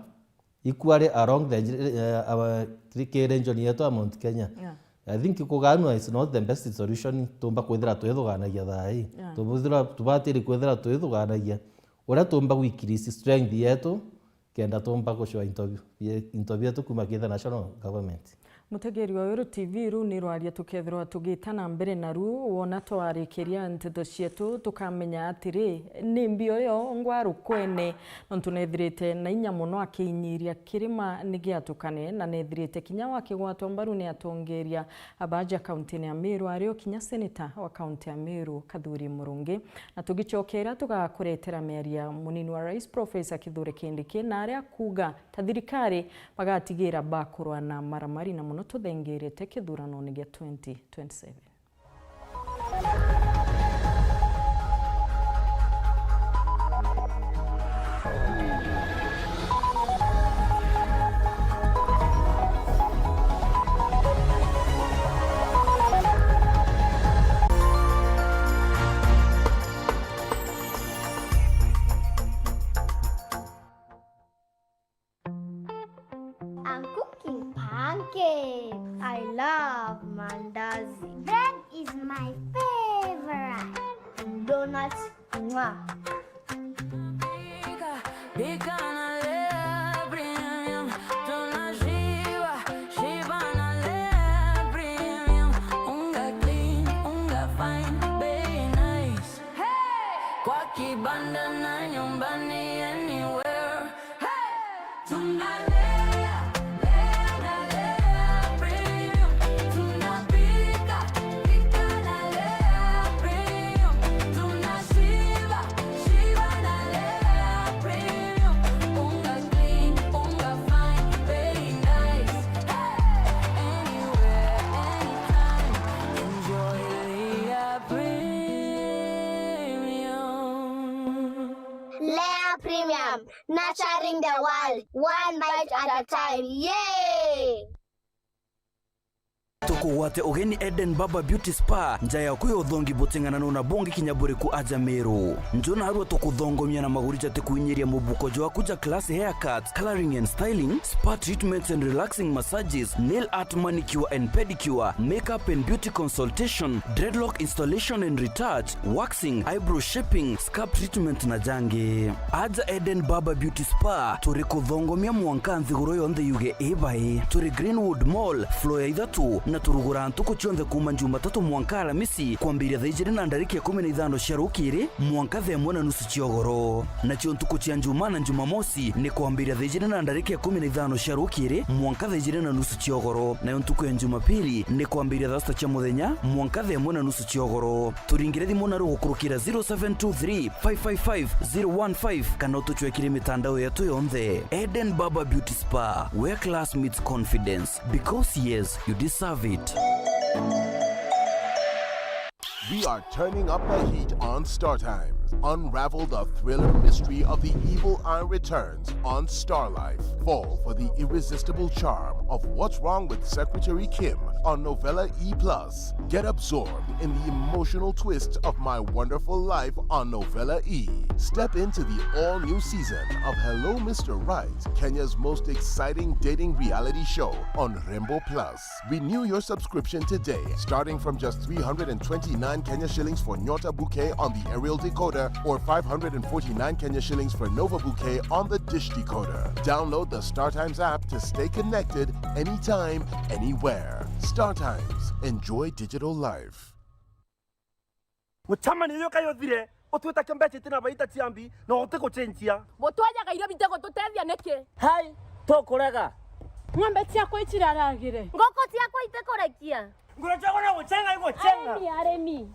equally along the, eh, our, ki region yetu ya Mount Kenya. Yeah. I think kuganua is not the best solution, tumba kwithira twithuganagia thaa ii. Yeah. Tubithira, tubatiri kwithira twithuganagia uria tumba gu increase strength yetu, kenda tumba gucua into bi-, into bietu kuma ki the national government. Mutegeri wa Weru T V, riu ni rwaria tukethirwa tugita na mbere naru, wona twarikiria nteto cietu, tukamenya atiri, ni mbi uyo ngwa rukwene, nontu nethirite na inya mono akiinyiria kirima ni giatukane, na nethirite kinya wakigwatwa mbaru ni atongeria aba aja kauntine ya Meru, ario kinya seneta wa kaunti ya Meru, Kathuri Murungi. Na tugicokera, tugakuretera miario ya munini wa rais, Professor Kithure Kindiki, na aria akuuga ta thirikari bagatigira bakurwa na maramari, na mono tuthengerete kithuranone gia twenty twenty-seven. I'm cooking pancakes. I love mandazi. Bread is my favorite. Donuts, mwah. Pika na Lea Premium, tunashiba, shiba na Lea Premium. Unga clean, unga fine, bei nice. Hey! Kwa kibanda na nyumbani, anywhere. Hey! Tunalea, lea na Lea Premium. Tunapika, pika na Lea Premium. Tunashiba, shiba na Lea Premium. Unga clean, unga fine, bei nice. Hey! Anywhere, anytime. Enjoy Lea Premium. Lea Premium, nurturing the world, one bite at a time. Yay! To Kugwate ugeni Eden Barber Beauty Spa, nja yaku ya uthongi buting'ananu na bungi kinya buriku aja Meru. Nju narua tukuthongomia na maguri jatikuinyiria mubuko jwaku ja class haircuts, colouring and styling, spa treatments and relaxing massages, nail art, manicure and pedicure, makeup and beauty consultation, dreadlock installation and retouch, waxing, eyebrow shaping, scalp treatment na jangi. Aja Eden Barber Beauty Spa, turi kuthongomia mwanka nthiguru yonthe yuge ibai. Turi Greenwood Mall, floor ya ithatu, na turugura ntuku cionthe kuuma Jumatatu mwanka Alamisi, kwambiria thaa ijiri na ndarika ikumi na ithano cia rukiri mwanka thaa imwe na nusu cia ugoro. Nacio ntuku cia Njumaa na Jumamosi ni kwambiria thaa ijiri na ndarika ikumi na ithano cia rukiri mwanka thaa ijiri na nusu cia ugoro, nayo ntuku ya Jumapili ni kwambiria thaa sita cia muthenya mwanka thaa imwe na nusu cia ugoro. Turingire thimu na rugukurukira zero seven two three, five five five, zero one five kana utucwekire mitandao yetu yonthe. Eden Barber Beauty Spa, where class meets confidence. Because yes, you deserve it. We are turning up the heat on Star Times. Unravel the thriller mystery of The Evil Eye Returns on Star Life. Fall for the irresistible charm of What's Wrong with Secretary Kim on Novella E plus. Get absorbed in the emotional twists of My Wonderful Life on Novella E. Step into the all-new season of Hello Mister Right, Kenya's most exciting dating reality show on Rembo Plus. Renew your subscription today, starting from just three hundred and twenty-nine Kenya shillings for Nyota Bouquet on the aerial decoder or five hundred and forty-nine Kenya shillings for Nova Bouquet on the dish decoder. Download the StarTimes app to stay connected anytime, anywhere. StarTimes. Enjoy digital life. Mucemanio uyu kai uthire, utwita kio mbeca itina baita ciambi, na utigucenjia. Butwajaga irio bitigututethia niki? Hai, tukurega. Ng'ombe ciakwa iciraragire. Nguku ciakwa itikurekia. Nguru ciakwa no gucenga igucenga. Arimi, arimi.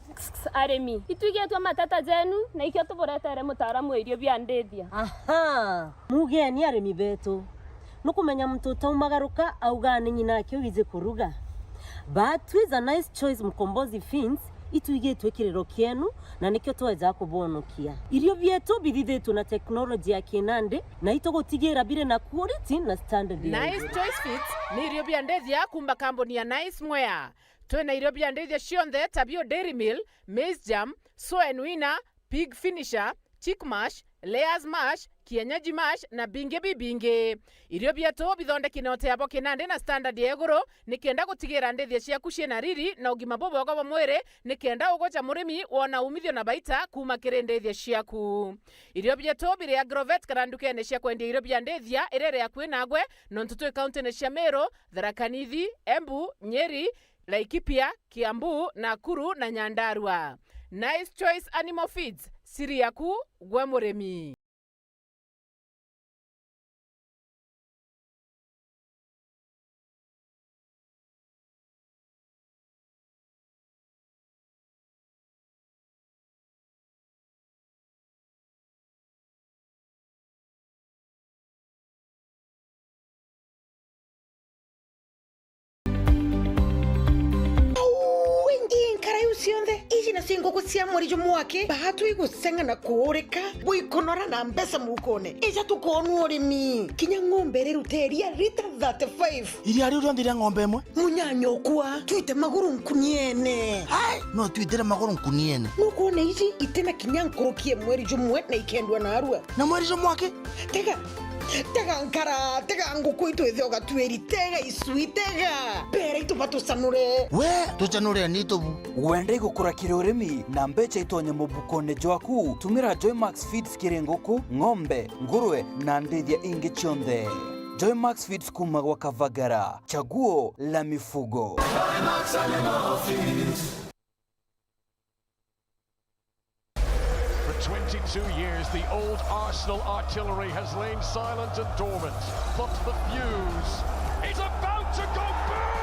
Arimi. Itwigitwe mateta jenu, na ikio tuburetere mutaaramu wa irio bia ndithia. Aha. Mugeni arimi betu. Nukumenya muntu utaumagaruka augaa ni nyina ake wiji kuruga. But with a Nice Choice Mkombozi Feeds, itwigitwe kiriro kienu, na nikio tweja kubonokia. Irio bietu bithithitwe na teknoloji ya kinandi, na itugutigira biri na quality na standard ya iguru. Nice Choice Feeds ni irio bia ndithia kuuma kambuni ya Nice Mwea. Twina irio bia ndithia cionthe ta bio Dairy Meal, Maize Germ, Soen Winner, Pig Finisher, Chick Mash, Layers Mash, Kienyeji Mash na bingi bibingi. Irio bietu bithondeki na uteabo kinandi na standard ya iguru, nikenda gutigira ndithia ciaku ciina riri na ugima bubwega bwa mwiri, nikenda ugwe ta murimi wona umithio na baita kuuma kiri ndithia ciaku. Irio bietu biri Agrovet kana ndukene cia kwendia irio bia ndithia iria iri akui nagwe, nontu twi kauntine cia Meru, Tharaka Nithi, Embu, Nyeri, Laikipia, Kiambu, Nakuru na Nyandarua. Nice Choice Animal Feeds, siri yaku gwe murimi. Au, ingi nkara iu cionthe, iji nacio nguku cia mweri jumwe aki, baatu iguceng'a na kuurika, buikunora na mbeca mukone. Ija tukoonua urimi. Kinya ng'ombe iria iruta iria lita thirty-five. Iria riu rionthe ria ng'ombe imwe? Munyanya ukwa, twite maguru nkuniene. Hai! No twitire maguru nkuniene. Nukwona iji itina kinya nkuruki ya mweri jumwe na ikendua narua. Na mweri jumwe aki? Tega, tega nkara, tega nguku itu ithe ugatwiri, tega icui, tega. Mbere itu batucanure. We, tucanure ni tubu. Wenda igukura kiri urimi na mbeca itonye mubukone jwaku? Tumira Joymax Feeds kiri nguku, ng'ombe, ngurwe na ndithia ingi cionthe. Joymax Feeds kuma gwa Kavagara, chaguo la mifugo. For twenty-two years, the old Arsenal artillery has lain silent and dormant, but the fuse is about to go boom!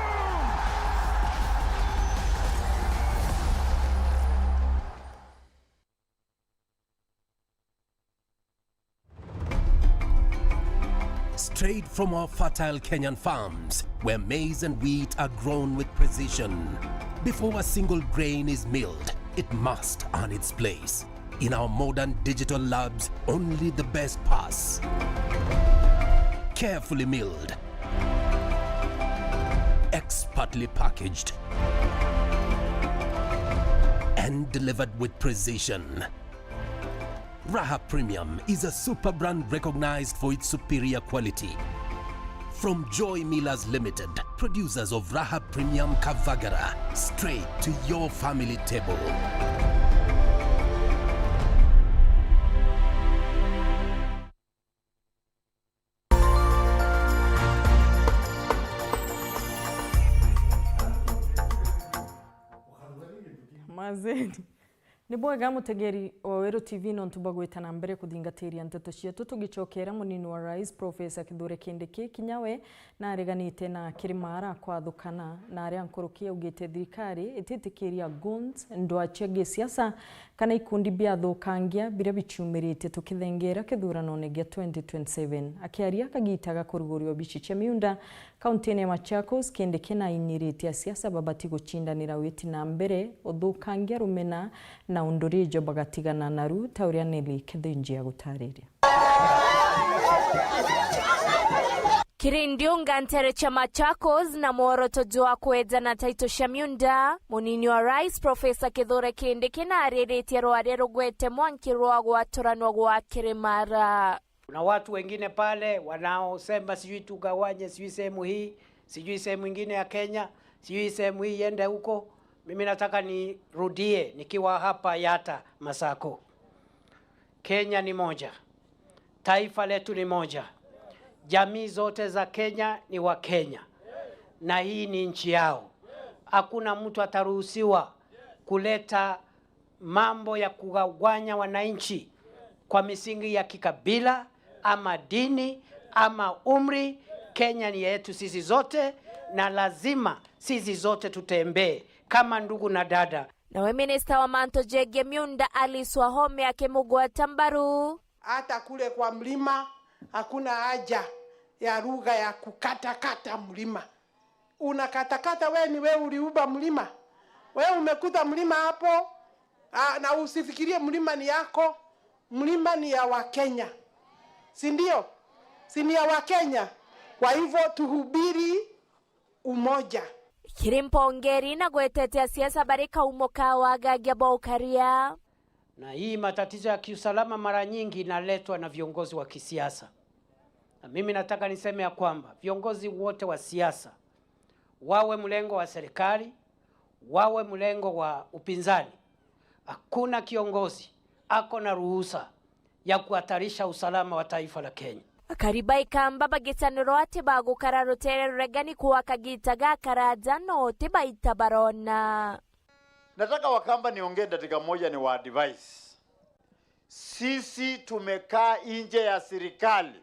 Straight from our fertile Kenyan farms, where maize and wheat are grown with precision. Before a single grain is milled, it must earn its place. In our modern digital labs, only the best pass. Carefully milled, expertly packaged, and delivered with precision. Raha Premium is a super brand recognized for its superior quality. From Joy Millers Limited, producers of Raha Premium Kavagara, straight to your family table. Mazeni. Ni bwega mutegeri wa Weru T V nontu bwa gwita na mbere kuthingatiria nteto cietu, tugicokera munini wa rais Professor Kithure Kindiki, kinya we nareganite na Kirima arakwathukana na aria nkuruki augite thirikari ititikiria goons, ndwaa cia gisiasa kana ikundi biathukangia biria biciumirite tukithengera kithuranone gia twenty twenty-seven. Akiaria kagita ga kurugurua obici cia miunda kauntine ya Machakos, Kindiki nainiritie asiasa babati gucindanira witi na mbere uthukangia rumena na undurijo bagatigana naru, ta uria Nelly Kithinji agutariria. Kiri ndiunga ntere cia Machakos na mworoto jwa kwejana taito cia miunda, munini wa rais Professor Kithure Kindiki naariritie rwaria rugwete mwanki rwa gwaturanwa gwa Kirimara. Kuna watu wengine pale wanaosema sijui tugawanye sijui sehemu hii, sijui sehemu ingine ya Kenya, sijui sehemu hii iende huko. Mimi nataka nirudie nikiwa hapa Yatta Masako. Kenya ni moja. Taifa letu ni moja. Jamii zote za Kenya ni wa Kenya. Na hii ni nchi yao. Hakuna mtu ataruhusiwa kuleta mambo ya kugawanya wananchi kwa misingi ya kikabila ama dini ama umri. Kenya ni yetu sisi zote, na lazima sisi zote tutembee kama ndugu na dada. Nawe minista wa mantu jegie miunda Alice Wahome akimugwata mbaru. Hata kule kwa mlima hakuna haja ya lugha ya kukatakata mlima. Unakatakata, we ni we uliumba mlima? We umekuta mlima hapo? Ah, na usifikirie mlima ni yako, mlima ni ya Wakenya, si ndio? Si ni ya Wakenya? Kwa hivyo tuhubiri umoja. Kiri mpongeri na gwetete asiasa bari kaumo ka wagagia bwa ukaria. Na hii matatizo ya kiusalama mara nyingi inaletwa na viongozi wa kisiasa. Na mimi nataka niseme ya kwamba viongozi wote wa siasa, wawe mlengo wa serikali, wawe mlengo wa upinzani, hakuna kiongozi ako na ruhusa ya kuhatarisha usalama wa taifa la Kenya. Akari ba Ikamba bagicanirwa ati bagukara rutere ruregani kwa kagita gakaraja no ti baita barona. Nataka Wakamba niongee dakika moja ni wa advice. Sisi tumekaa nje ya serikali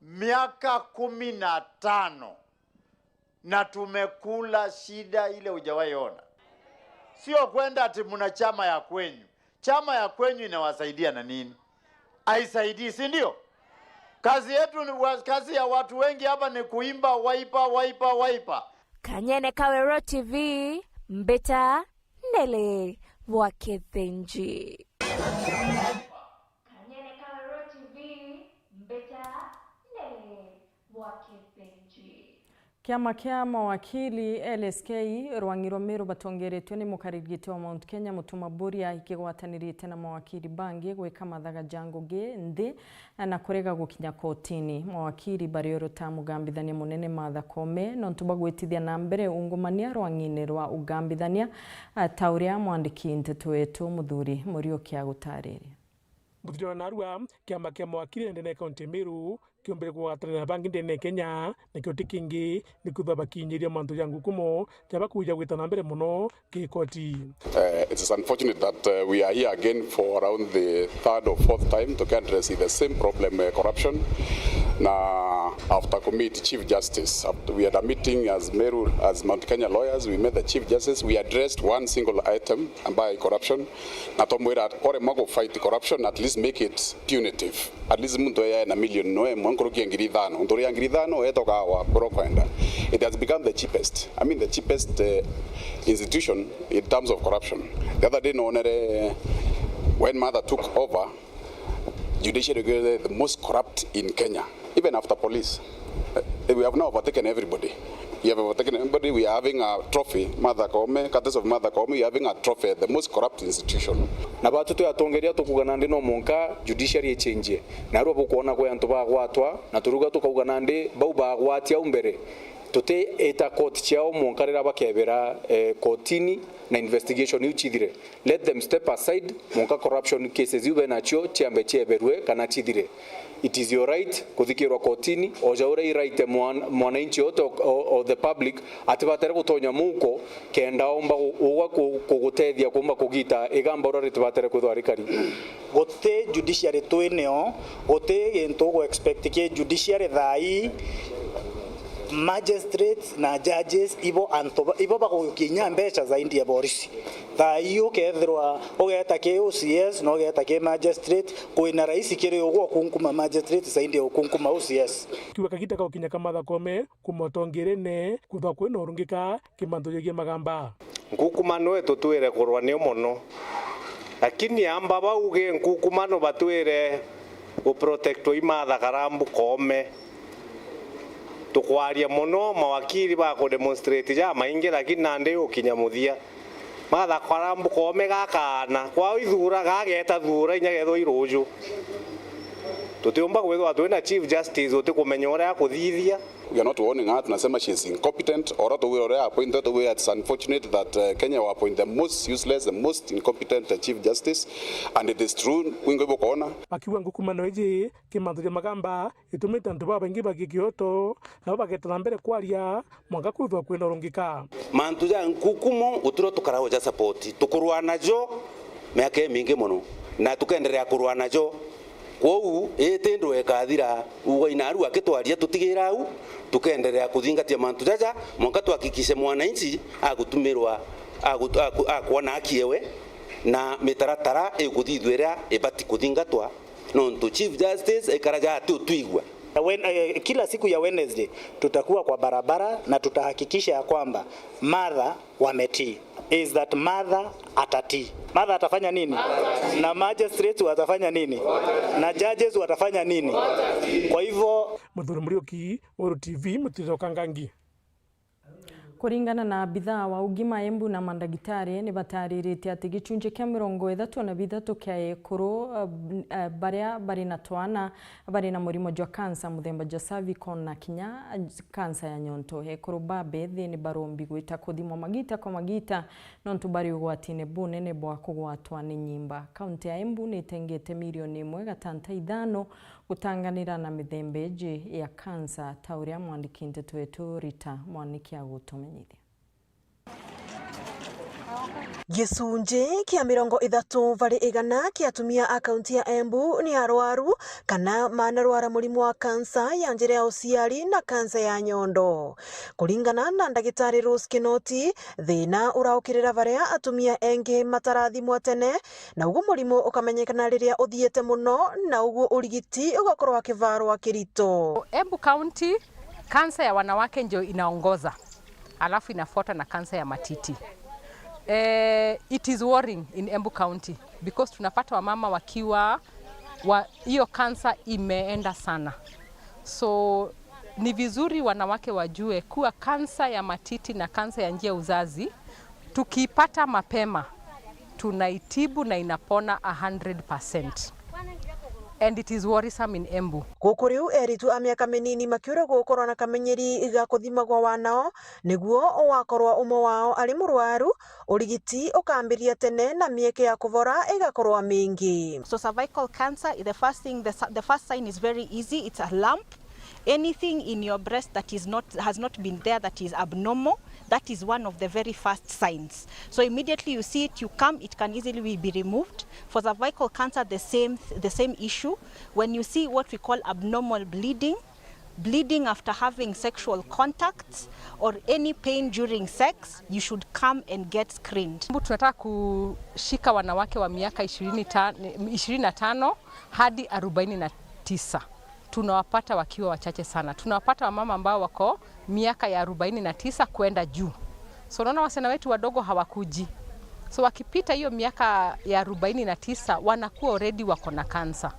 miaka kumi na tano na tumekula shida ile hujawahi ona. Sio kwenda ati mna chama ya kwenyu. Chama ya kwenyu inawasaidia na nini? Haisaidii, si ndio? Kazi yetu ni wa-, kazi ya watu wengi hapa ni kuimba Wiper, Wiper, Wiper. Kanyene ka Weru T V, mbita Nelly wa Kithinji. Kanyene ka Weru T V, mbita Nelly wa Kithinji. Kiama kia mawakili L S K rwang'i rwa Meru batongeretue ni mukariri giti wa Mount Kenya Mutuma Mburia ikigwatanirite na mawakili bangi gwika mathaga ja ngugi nthi na kurega gukinya kotini. Mawakili bariorota mugambithania munene Martha Koome nontu bwa gwitithia na mbere ungumania rwang'ini rwa ugambithania, ta uria mwandiki nteto wetu Muthuri Muriuki agutariria. Muthirio na narua, kiama kia mawakili ndene ya kaunti ya Meru kiumbire kugwatanira na bangi ndene ya Kenya, nakio ti kingi ni kwithwa bakinyiria mantu ja ngukumo ja bakuja gwita na mbere mono kikoti. Uh, it is unfortunate that, uh, we are here again for around the third or fourth time to address the same problem, uh, corruption. Na after commit Chief Justice, after we had a meeting as Meru, as Mount Kenya lawyers, we met the Chief Justice, we addressed one single item ambayo corruption. Na twamwira, oremwa gu fight corruption, at least make it punitive. At least muntu eye na million no emwe nkuruki ya ngiri ithano. Muntu uria ngiri ithano etoka wa bro kwenda. It has become the cheapest. I mean, the cheapest, uh, institution in terms of corruption. The other day nonere when Martha took over, judiciary was the most corrupt in Kenya, even after police. Uh, we have now overtaken everybody. We have a taken everybody, we are having a trophy, Martha Koome, Curtis of Martha Koome, we are having a trophy, the most corrupt institution. Na batu twi atongeria tukuga nandi no mwanka judiciary ichenjie. Na arua bukwona kwi antu bagwatwa, na turuga tukauga nandi bau bagwatia au mbere, tuti ita court ciao mwanka riria bakebera, eh, kotini na investigation iu cithire. Let them step aside, mwanka corruption cases iu benacio ciambe cieberue kana cithire. It is your right kuthikirwa kotini, o ja uria i right mwan-, mwananchi wote o, o, o the public atibatere gutonya muko kenda omba gu-, ugwa ku-, kugutethia kumba kugita igamba uria ritibatere kwithwa rikari. Guti judiciary twinio, guti gintu ugu expect ki judiciary thaa ii. Magistrates na judges ibo antu ba-, ibo bagukinya mbeca zaidi ya borisi. Thaa ii ukethirwa ugeta ki O C S na ugeta ki magistrate, kwina raisi kiri ugwe ukunkuma magistrate zaidi ya ukunkuma O C S. Kiuga kagita ka gukinya ka Martha Koome kuma utongerene, kuthwa kwina urungika kimantu jegie magamba. Nkukumano itutwire kurwa nio mono, lakini amba bauge nkukumano batwire guprotectwa i Martha Karambu Koome. Tukwaria mono, mawakiri bakudemonstrate jamaingi, lakini nandi ukinya muthia. Martha Karambu Koome gakaana, kwao ithura, gageta thura inya gethwa iruju. Tutiumba kwithwa twina Chief Justice utikumenya uria akuthithia. We are not warning her, tunasema she is incompetent. Ora tuwira uria appointed, we, it's unfortunate that, uh, Kenya we appoint the most useless, the most incompetent, uh, Chief Justice, and it is true, kwingi bukoona. Akiuga ngukumano iji kimantu ja magamba itumite antu babaingi bagie kioto, nabo bageta na mbere kwaria mwanka kwithwa kwina urungika. Mantu ja nkukumo gutiro tukara uja support, tukurwa najo miaka imingi mono, na tukenderea kurwa najo. Kwou ii ti ndu ikathira, ugwa inaru akitwaria tutigira au, tukenderea kuthingatia mantu jaja mwanka tuhakikishe mwananchi agutumirwa, agu-, aku-, akwona haki ewe, na mitaratara ikuthithua iria ibati kuthingatwa, nontu Chief Justice aikara ja ati utwigua. Wen-, eh, kila siku ya Wednesday tutakuwa kwa barabara na tutahakikisha ya kwamba Martha wametii. Is that Martha atatii. Martha atafanya nini? Na magistrates watafanya nini? Na judges watafanya nini? Kwa hivyo Muthuri Muriuki, Weru T V, Mutito Kangangi. Kuringana na abithaa wa ugima Embu na mandagitari, ni batariritie ati gicunji kia mirongo ithatu na bithatu kia ekuru, eh, eh, baria bari na twana bari na murimo jwa kansa muthemba jwa cervical na kinya kansa ya nyonto. Ekuru ba bethi ni barombi gwita kuthimwa magita kwa magita, nontu bari ugwatine bunene bwa kugwatwa ni nyimba. Kaunti ya Embu ni itengete milioni imwe gatanta ithano gutanganira na mithemba iji ya kansa, ta uria mwandiki nteto wetu Rita Mwaniki agutumenyithia. Gicunji kia mirongo ithatu bari igana kia atumia a kaunti ya Embu ni arwaru kana manarwara murimo wa kansa ya njira ya uciari na kansa ya nyondo. Kuringana na ndagitari Rose Kinoti, thina uraukirira baria atumia engi matarathimwa tene, na uguo murimo ukamenyekana riria uthiite muno, na uguo urigiti ugakorwo akivarwa kirito. Embu County, kansa ya wanawake ndio inaongoza, alafu inafuatwa na kansa ya matiti. Eh, it is worrying in Embu County because tunapata wamama wakiwa wa, hiyo kansa imeenda sana. So ni vizuri wanawake wajue kuwa kansa ya matiti na kansa ya njia ya uzazi tukiipata mapema tunaitibu na inapona a hundred percent. And it is worrisome in Embu. Guku riu eritu a miaka minini makiura gukorwa na kamenyeri ga kuthimagwa wanao, niguo wakorwa umwe wao ari murwaru, urigiti ukambiriria tene na mieke ya kuvora igakorwa mingi. So cervical cancer, the first thing, the, si- the first sign is very easy, it's a lump. Anything in your breast that is not, has not been there, that is abnormal, that is one of the very first signs. So immediately you see it, you come, it can easily be removed. For cervical cancer, the same, the same issue. When you see what we call abnormal bleeding, bleeding after having sexual contacts, or any pain during sex, you should come and get screened. Tunataka kushika wanawake wa miaka ishirini ta-, ishirini na tano hadi arobaini na tisa. Tunawapata wakiwa wachache sana. Tunawapata wamama ambao wako miaka ya arobaini na tisa kwenda juu. So unaona wasichana wetu wadogo hawakuji. So wakipita hiyo miaka ya arobaini na tisa wanakuwa already wako na kansa.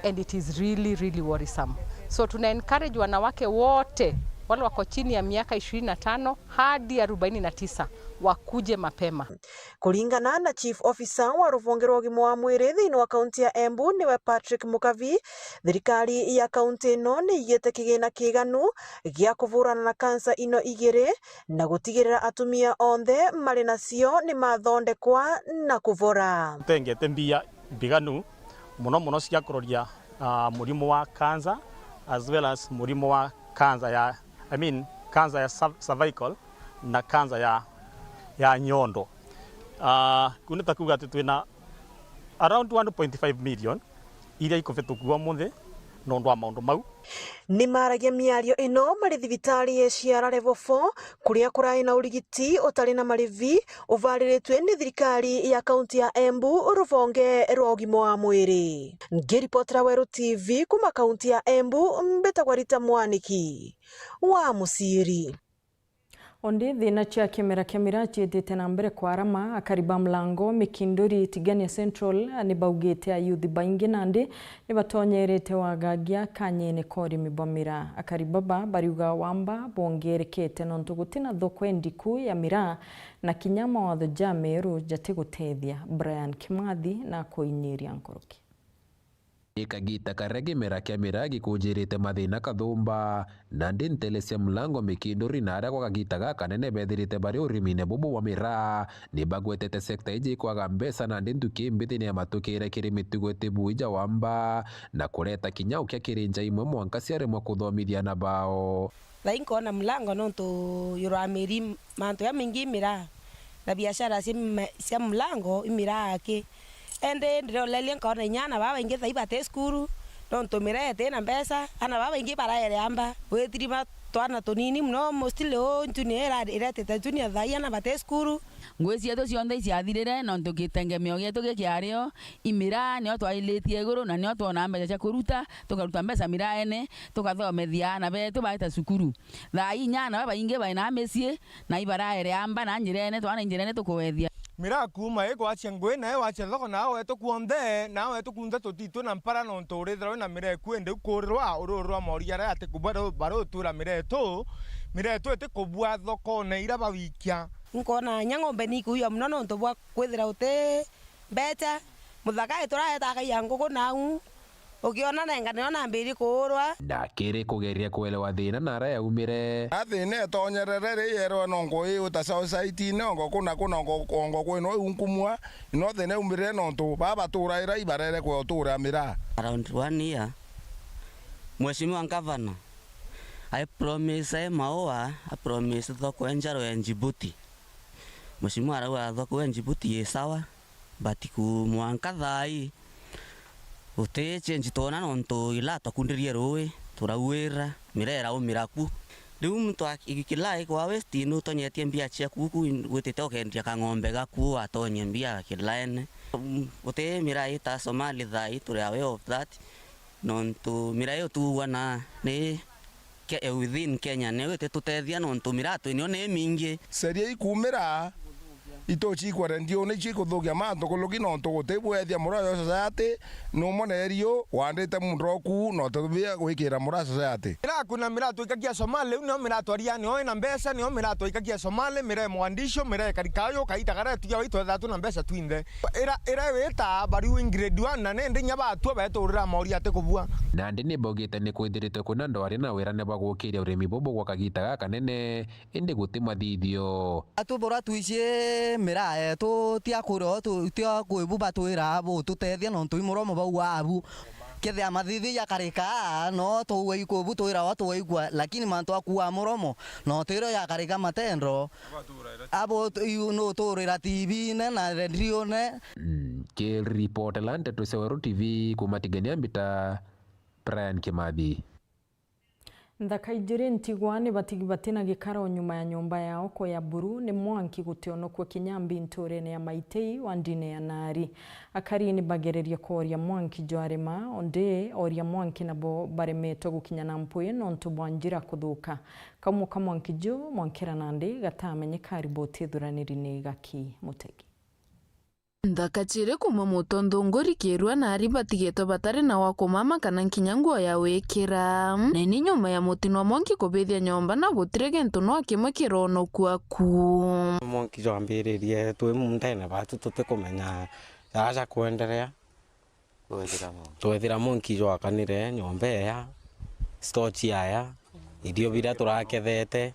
And it is really, really worrisome. So tuna encourage wanawake wote Wale wako chini ya miaka ishirini na tano hadi arobaini na tisa wakuje mapema. Kuringana na Chief Officer wa ruvonge rwa ugima wa mwiri thiini wa kaunti ya Embu, niwe Patrick Mukavi, thirikari ya kaunti ino ni igite kigina kiganu gia kuvurana na kansa ino igiri na gutigirira atumia onthe mari nacio ni mathondekwa na kuvora. Tengete mbia mbiganu, muno muno cia kuroria, ah, murimo wa cancer, as well as murimo wa cancer ya, I mean, cancer ya cer-, cervical na cancer ya, ya nyondo. Ah, kuu ni ta kuuga ati twina around one point five million iria ikuvitukua umunthi nontu wa maundu mau. Ni maragia miario ino mari thibitari ya Ciara Level four, kuria kurai na urigiti utari na marivi uvariritue ni thirikari ya kaunti ya Embu, ruvonge rwa ugima wa mwiri. Ngiripotera Weru T V kuma kaunti ya Embu, mbitagwa Rita Mwaniki wa Muciiri. Ondi thiina cia kimera kia miraa ciitite na mbere kwarama, akari ba Mlango, Mikinduri, Tigania Central ni baugite ayuthi baingi nandi ni batonyerete wagagia kanyene ka urimi bwa miraa. Akari baba bariuga wamba bwongerekete nontu gutina thoko indiku ya miraa na kinya mawatho ja meru jatigutethia. Brian Kimathi na kuinyiria nkuruki. Ni kagita karia kimera kia miraa gikunjirite mathina kathumba, nandi ntere cia Mlango, Mikinduri na aria gwa kagita gakanene bethirite bari urimine bubu bwa miraa. Ni bagwetete sekta iji ikwaga mbeca nandi nthuki imbi thiini ya matukire kiri mitugo itibu ija wamba, na kureta kinya ukia kiri nja imwe mwanka ciaremwa kuthomithia ana bao. Thaa ii nkoona Mlango nontu yuramiri mantu jamaingi miraa na biashara cia, cia Mlango imiraa aki. Indi ndiroleria nkoona inya ana babaingi thaa ii bati cukuru nontu miraa iti na mbeca. Ana babaingi baraere amba, witirima twana tunini mono, mostly uu junior ira-, iretete junior thaa ii ana bati cukuru. Ngui cietu cionthe iciathirire nontu gitengemeo gietu gikiario i miraa, nio twailitie iguru na nio twonaa mbeca cia kuruta, tukaruta mbeca miraene, tukathomethia aana betu baita cukuru. Thaa ii inya aana babaingi baina micii na ibaraere amba na njirene, twana njirene tukuwethia. Miraa kuuma igwachia ngui na igwachia thoko na awetu kwonthe, na awetu kunthe tutitwi na mpara nontu urithirwa wina miraa eku indi ukurirwa ururwa moria aria ati ku baru-, barutura miraa etu, miraa etu iti kubua thokone iria bawikia. Nkoona inya ng'ombe ni ikuuya mono nontu bwa kwithira uti mbeca, muthaka ituraeta akaiya nguku nau, ukiona nenga nio nambirie kuurwa. Na kiri kugeria kuelewa thina na aria yaumire. Na thina itonyerere ri yerwe nongo ii uta society-ine ongo kuna kuna ongo, ongo kwino iu nkumua, ino thina iumirire nontu baa baturaira ibarere kwe uturira miraa. Around one year, Mheshimiwa Governor, I promise e Maua, I promise thoko e Njaro ya Djibouti. Mheshimiwa arauga thoko e Djibouti i sawa, but ku mwanka thaa ii, guti change twona nontu ila twakundirie ruui, turauira, miraa iraumira ku. Riu muntu aki-, kila ikwa waste nutonyetie mbia ciaku ku, witite ukendia kang'ombe gaku, watonye mbia kilaene. Guti miraa ita Somali thaa ii, turi aware of that. Nontu miraa iyo tuugua na ni Ke-, within Kenya niyo ititutethia nontu miraa twinio ni imingi. Seria ikumira, ituchikwa rendio nicio ikuthukia mantu kuluki nontu gutibwethia muraa yo society numwe nerio wandite muntu oku na utubia gwikira muraa society. Miraa kuna miraa twaikagia Somali, riu niyo miraa twaria niyo ina mbeca, niyo miraa twaikagia Somali, miraa e Mogadishu, miraa e Karikayo, kaita karia tugia waitwethaa twina mbeca twinthe. Ira, ira wita bariu in grade one, na nindi inya batua beturira mauria ati kubua. Nandi ni baugite ni kwithirite kwina ndwari na wirane bwa gukiria urimi bubu gwa kagita gakanene, indi guti mathithio. Atu bura twici miraa yetu, tia kuria tu, tia kwibu batwira bututethia nontu i muromo bau abu. Kethia mathithi jakarika, no tuugua ikubu twirawa twaigua, lakini mantu a kuuga muromo, no twirwe jakarika matendo. Abo tu-, iu nuturira T V-ine na redio-ine. Nkiripotela nteto cia Weru T V kuuma Tigania Mbita, Brian Kimathi. Nthaka ijiri ntigwa ni batigi batina gikaro nyuma ya nyomba yao kuya buru ni mwanki gutionokua kinya mbi nturene ya Maitei wa ndine ya Nari. Akari ni bagererie kworia mwanki jwarema, ondi oria mwanki nabo baremetwe gukinya na mpwi nontu bwa njira kuthuka. Kaumo ka mwanki ju mwankira nandi gatamenyeka. Riboti ithuraniri ni Gaki Mutegi. Nthaka ciiri kuuma muto nthunguri kirua na ari batigetwe batari na wa kumama kana nkinya nguo ya wikira. Na ni nyuma ya mutino mwanki kubithia nyomba na gutiri gintu no kimwe kironokua ku. Mwanki jwambiririe twi mundene batu tutikumenya jaja kwenderea. Twethira mwanki. Twethira mwanki jwakanire, nyomba eya, store ciaya, irio biria turakethete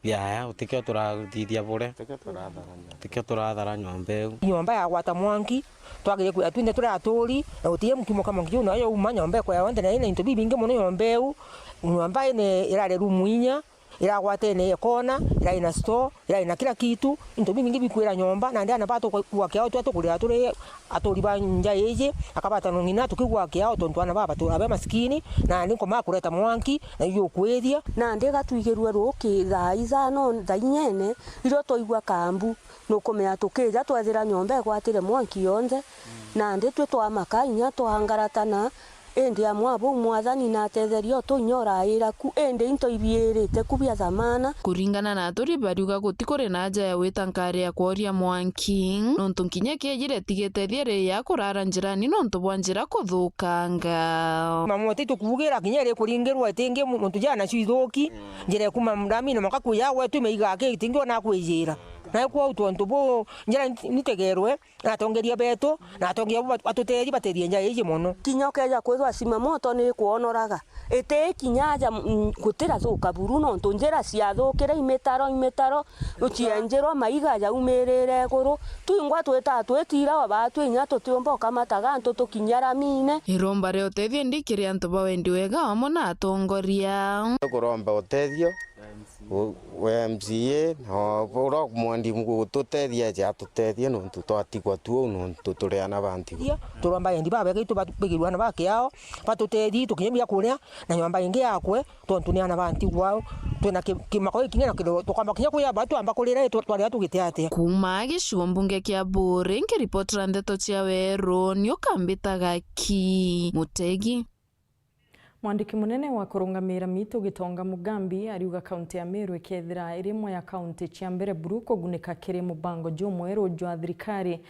biaya, utikio turathithia bure. Utikio turathara nyomba. Utikio turathara nyomba iu. Nyomba yagwata mwanki, twagire kwira twinthe turi aturi, na gutiri mukimo ka mwanki juu nayo yauma, nyomba ikwea yonthe, na ina into bibingi mono nyomba iu. Nyomba ine irari room inya, iragwatene ikona, irari na store, irari na kila kitu, into bibingi bikwira nyomba, nandi ana batu kugwa kiao twa tukurira turi aturi ba nja iji, akabata no ng'ina tukigwa kiao tontu ana baba batura be masikini, nandi nkoma kureta mwanki, na iyo ukwithia. Nandi gatwigirue ruki thaa ithano thaa inyene, irio twaigua kambu, nukumenya tukija twethira nyomba igwatire mwanki yonthe, nandi twi twamaka inya twangaratana, Indi amwe a bau Mwathani natetheria o tu inya uraira ku, indi into ibiirite ku bia thamana. Kuringana na aturi bariuga gutikuri na aja ya gwita nkari ya kworia mwanki, nontu nkinya kiejire tigitethia ri ya kurara njirani nontu bwa njira kuthukanga. Mamote tukuugira kinya ri kuringirwa itingi muntu jana nacio ithuki, njira ya kuma ndamine maka kuya gwetu imeiga aki itingi ona kwijira. Na kwou tontu bu njira nitegerwe, na atongeria betu, na atongeria bo batuteethie bateethie nja iji mono. Kinya ukeeja kwithwa Simamoto ni ikwonoraga, iti kinya aja, mm, gutirathuka buru, nontu njira ciathukire imitaro, imitaro, cienjirwa maiga jaumirire iguru. Twingwa twita twitira o baatwi inya tutiumba ukamataga antu tukinya ramine. Iromba ria uteethio ndi kiri antu ba wendi wega amwe na atongoria. Tukuromba uteethio, u-, we M C A, na uria mwendi gututeethia aje atuteethie, nontu twatigwa tu uu, nontu turi ana ba ntigwa. Turomba endi babega itu ba-, begirwe ana ba kiao, batuteethie, tukinye bia kuria, na nyomba ingi yakwe, tontu ni ana ba ntigwa au. Twina ki-, kimako gikinene na kiro, tukamba kinya kuya ba twamba kurira, tu-, twarira tugite atia? Kuuma gicigo mbunge kia Buuri, nkiripotera ndeto cia Weru, ni ukambitaga ki Mutegi. Mwandiki munene wa kurungamira mitu Gitonga Mugambi ariuga kaunti ya Meru ikethira iri imwe ya kaunti cia mbere buru kugunika kiri mubango jumweru jwa thirikari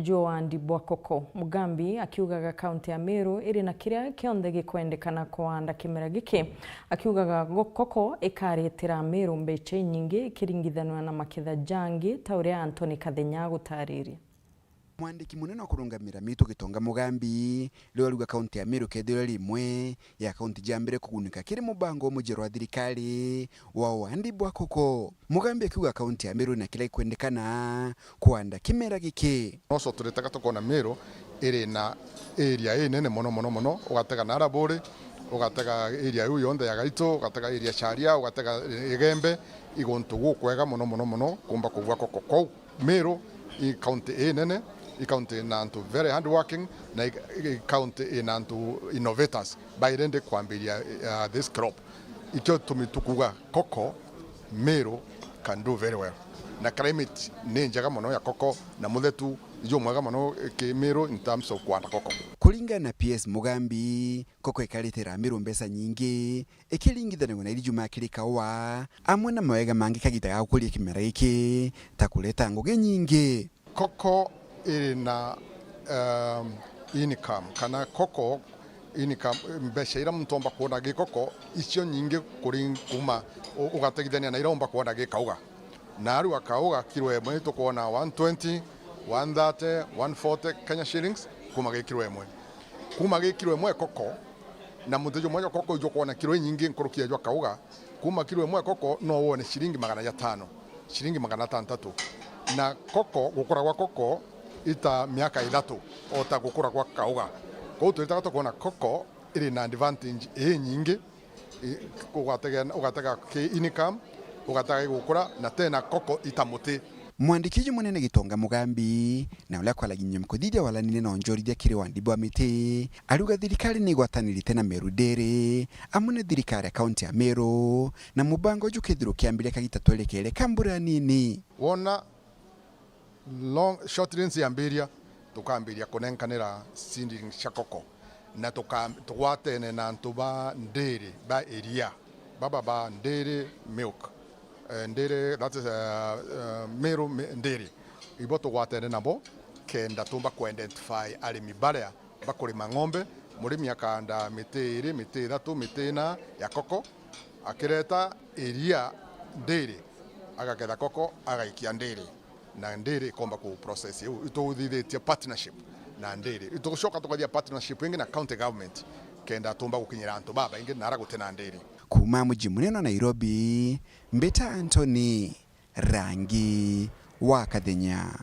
jwa wandi bwa koko. Mugambi akiugaga kaunti ya Meru iri na kiria kionthe gikwendekana kuanda kimera giki, akiugaga go-, koko ikaretera Meru mbeca inyingi ikiringithanua na maketha jangi, ta uria Anthony Kathenya agutariria. Mwandiki munene wa kurungamira mitu Gitonga Mugambi riu ariuga kaunti ya Meru kethirwa iri imwe ya kaunti ja mbere kugunika kiri mubango umwe mweru jwa thirikari wa wandi bwa koko. Mugambi akiuga kaunti ya Meru ina kiria gikwendekana kuanda kimera giki. Noco turitaga tukona Meru iri na area inene mono, mono, mono, ugatega Naraburi, ugatega area iu yonthe ya Gaitu, ugatega area Charia, ugatega Igembe, iguntu gukwega mono, mono, mono, kumba kugua koko kou. Meru i county inene, i county ina antu very hardworking, na i, i county ina antu innovators by ready kwambiria, uh, this crop. Ikio tumi tukuga koko, Meru can do very well. Na climate ni njega mono ya koko, na muthetu jumwega mono ki Meru in terms of kuanda koko. Kuringana na P S Mugambi, koko ikaritira Meru mbeca nyingi, ikiringithanagua na iria jumaa kiri kaua, amwe na mawega mangi kagita ga gukuria kimera giki, ta kureta ngugi nyingi. Koko iri na, um, income, kana koko income, mbeca iria muntu omba kuona gi koko, icio nyingi kuri kuma u-, ugatigithania na iria omba kuona gi kauga. Na riu akauga kiro imwe tukwona one twenty, one thirty, one forty Kenya shillings kuma gi kiro imwe. Kuma gi kiro imwe koko, na muthenya jumwe jwa koko ijukwona kiro inyingi nkuruki ya jwa kauga, kuma kiro imwe koko no wone ciringi magana jatano, ciringi magana atantatu. Na koko, gukura gwa koko ita miaka ithatu, o ta gukura gwa kauga. Kou twiritaga tukwona koko iri na advantage inyingi. I-, ugatega, ugatega ki income, ugatega igukura, na tena koko ita muti. Mwandiki uju munene Gitonga Mugambi, na uria akwaragia nyuma kuthithia walanine na onjorithia kiri wandi bwa miti, ariuga thirikari ni igwatanirite na Meru Dairy, amwe na thirikari ya kaunti ya Meru, na mubango uju ukethirwa ukiambiria kagita twerekeere ka mbura nini. Wona long, short rains yambiria, tukambiria kunenkanira seedlings cia koko, na tuka-, tugwatene na antu ba ndiri ba iria, baba ba ndiri milk, eh, ndiri, that is, eh, eh, Meru mi-, ndiri, ibo tugwatene nabo, kenda tumba ku identify arimi baria bakurima ng'ombe. Murimi akanda miti iri, miti ithatu, miti ina ya koko, akireta iria ndiri, agaketha koko, agaikia ndiri, na ndiri ikomba ku process iu. Ituthithitie partnership na ndiri, itugucoka tukathia partnership ingi na county government, kenda tumba gukinyira antu babaingi nara guti na ndiri. Kuuma muji munene wa Nairobi, mbita Anthony Rangi wa Kathenya.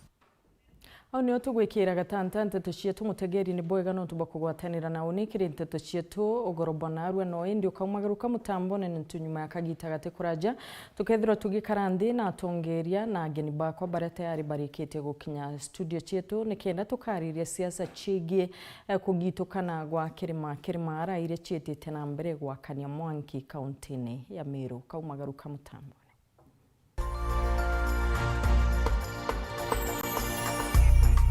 Au nio tugwikira gatanta nteto cietu. Mutegeri ni bwega nontu bwa kugwatanira na uni kiri nteto cietu. Ugoro bwa narua no indi ukaumagaruka mutambone, nintu nyuma ya kagita gati kuraja tukethirwa tugikara nthi na atongeria na ageni bakwa baria tayari barikitie gukinya studio cietu, nikenda tukariria siasa ciigie, eh, kugitukana gwa kirima, kirima ara iria ciitite na mbere gwakania mwanki kauntini ya Meru. Kaumagaruka mutambone.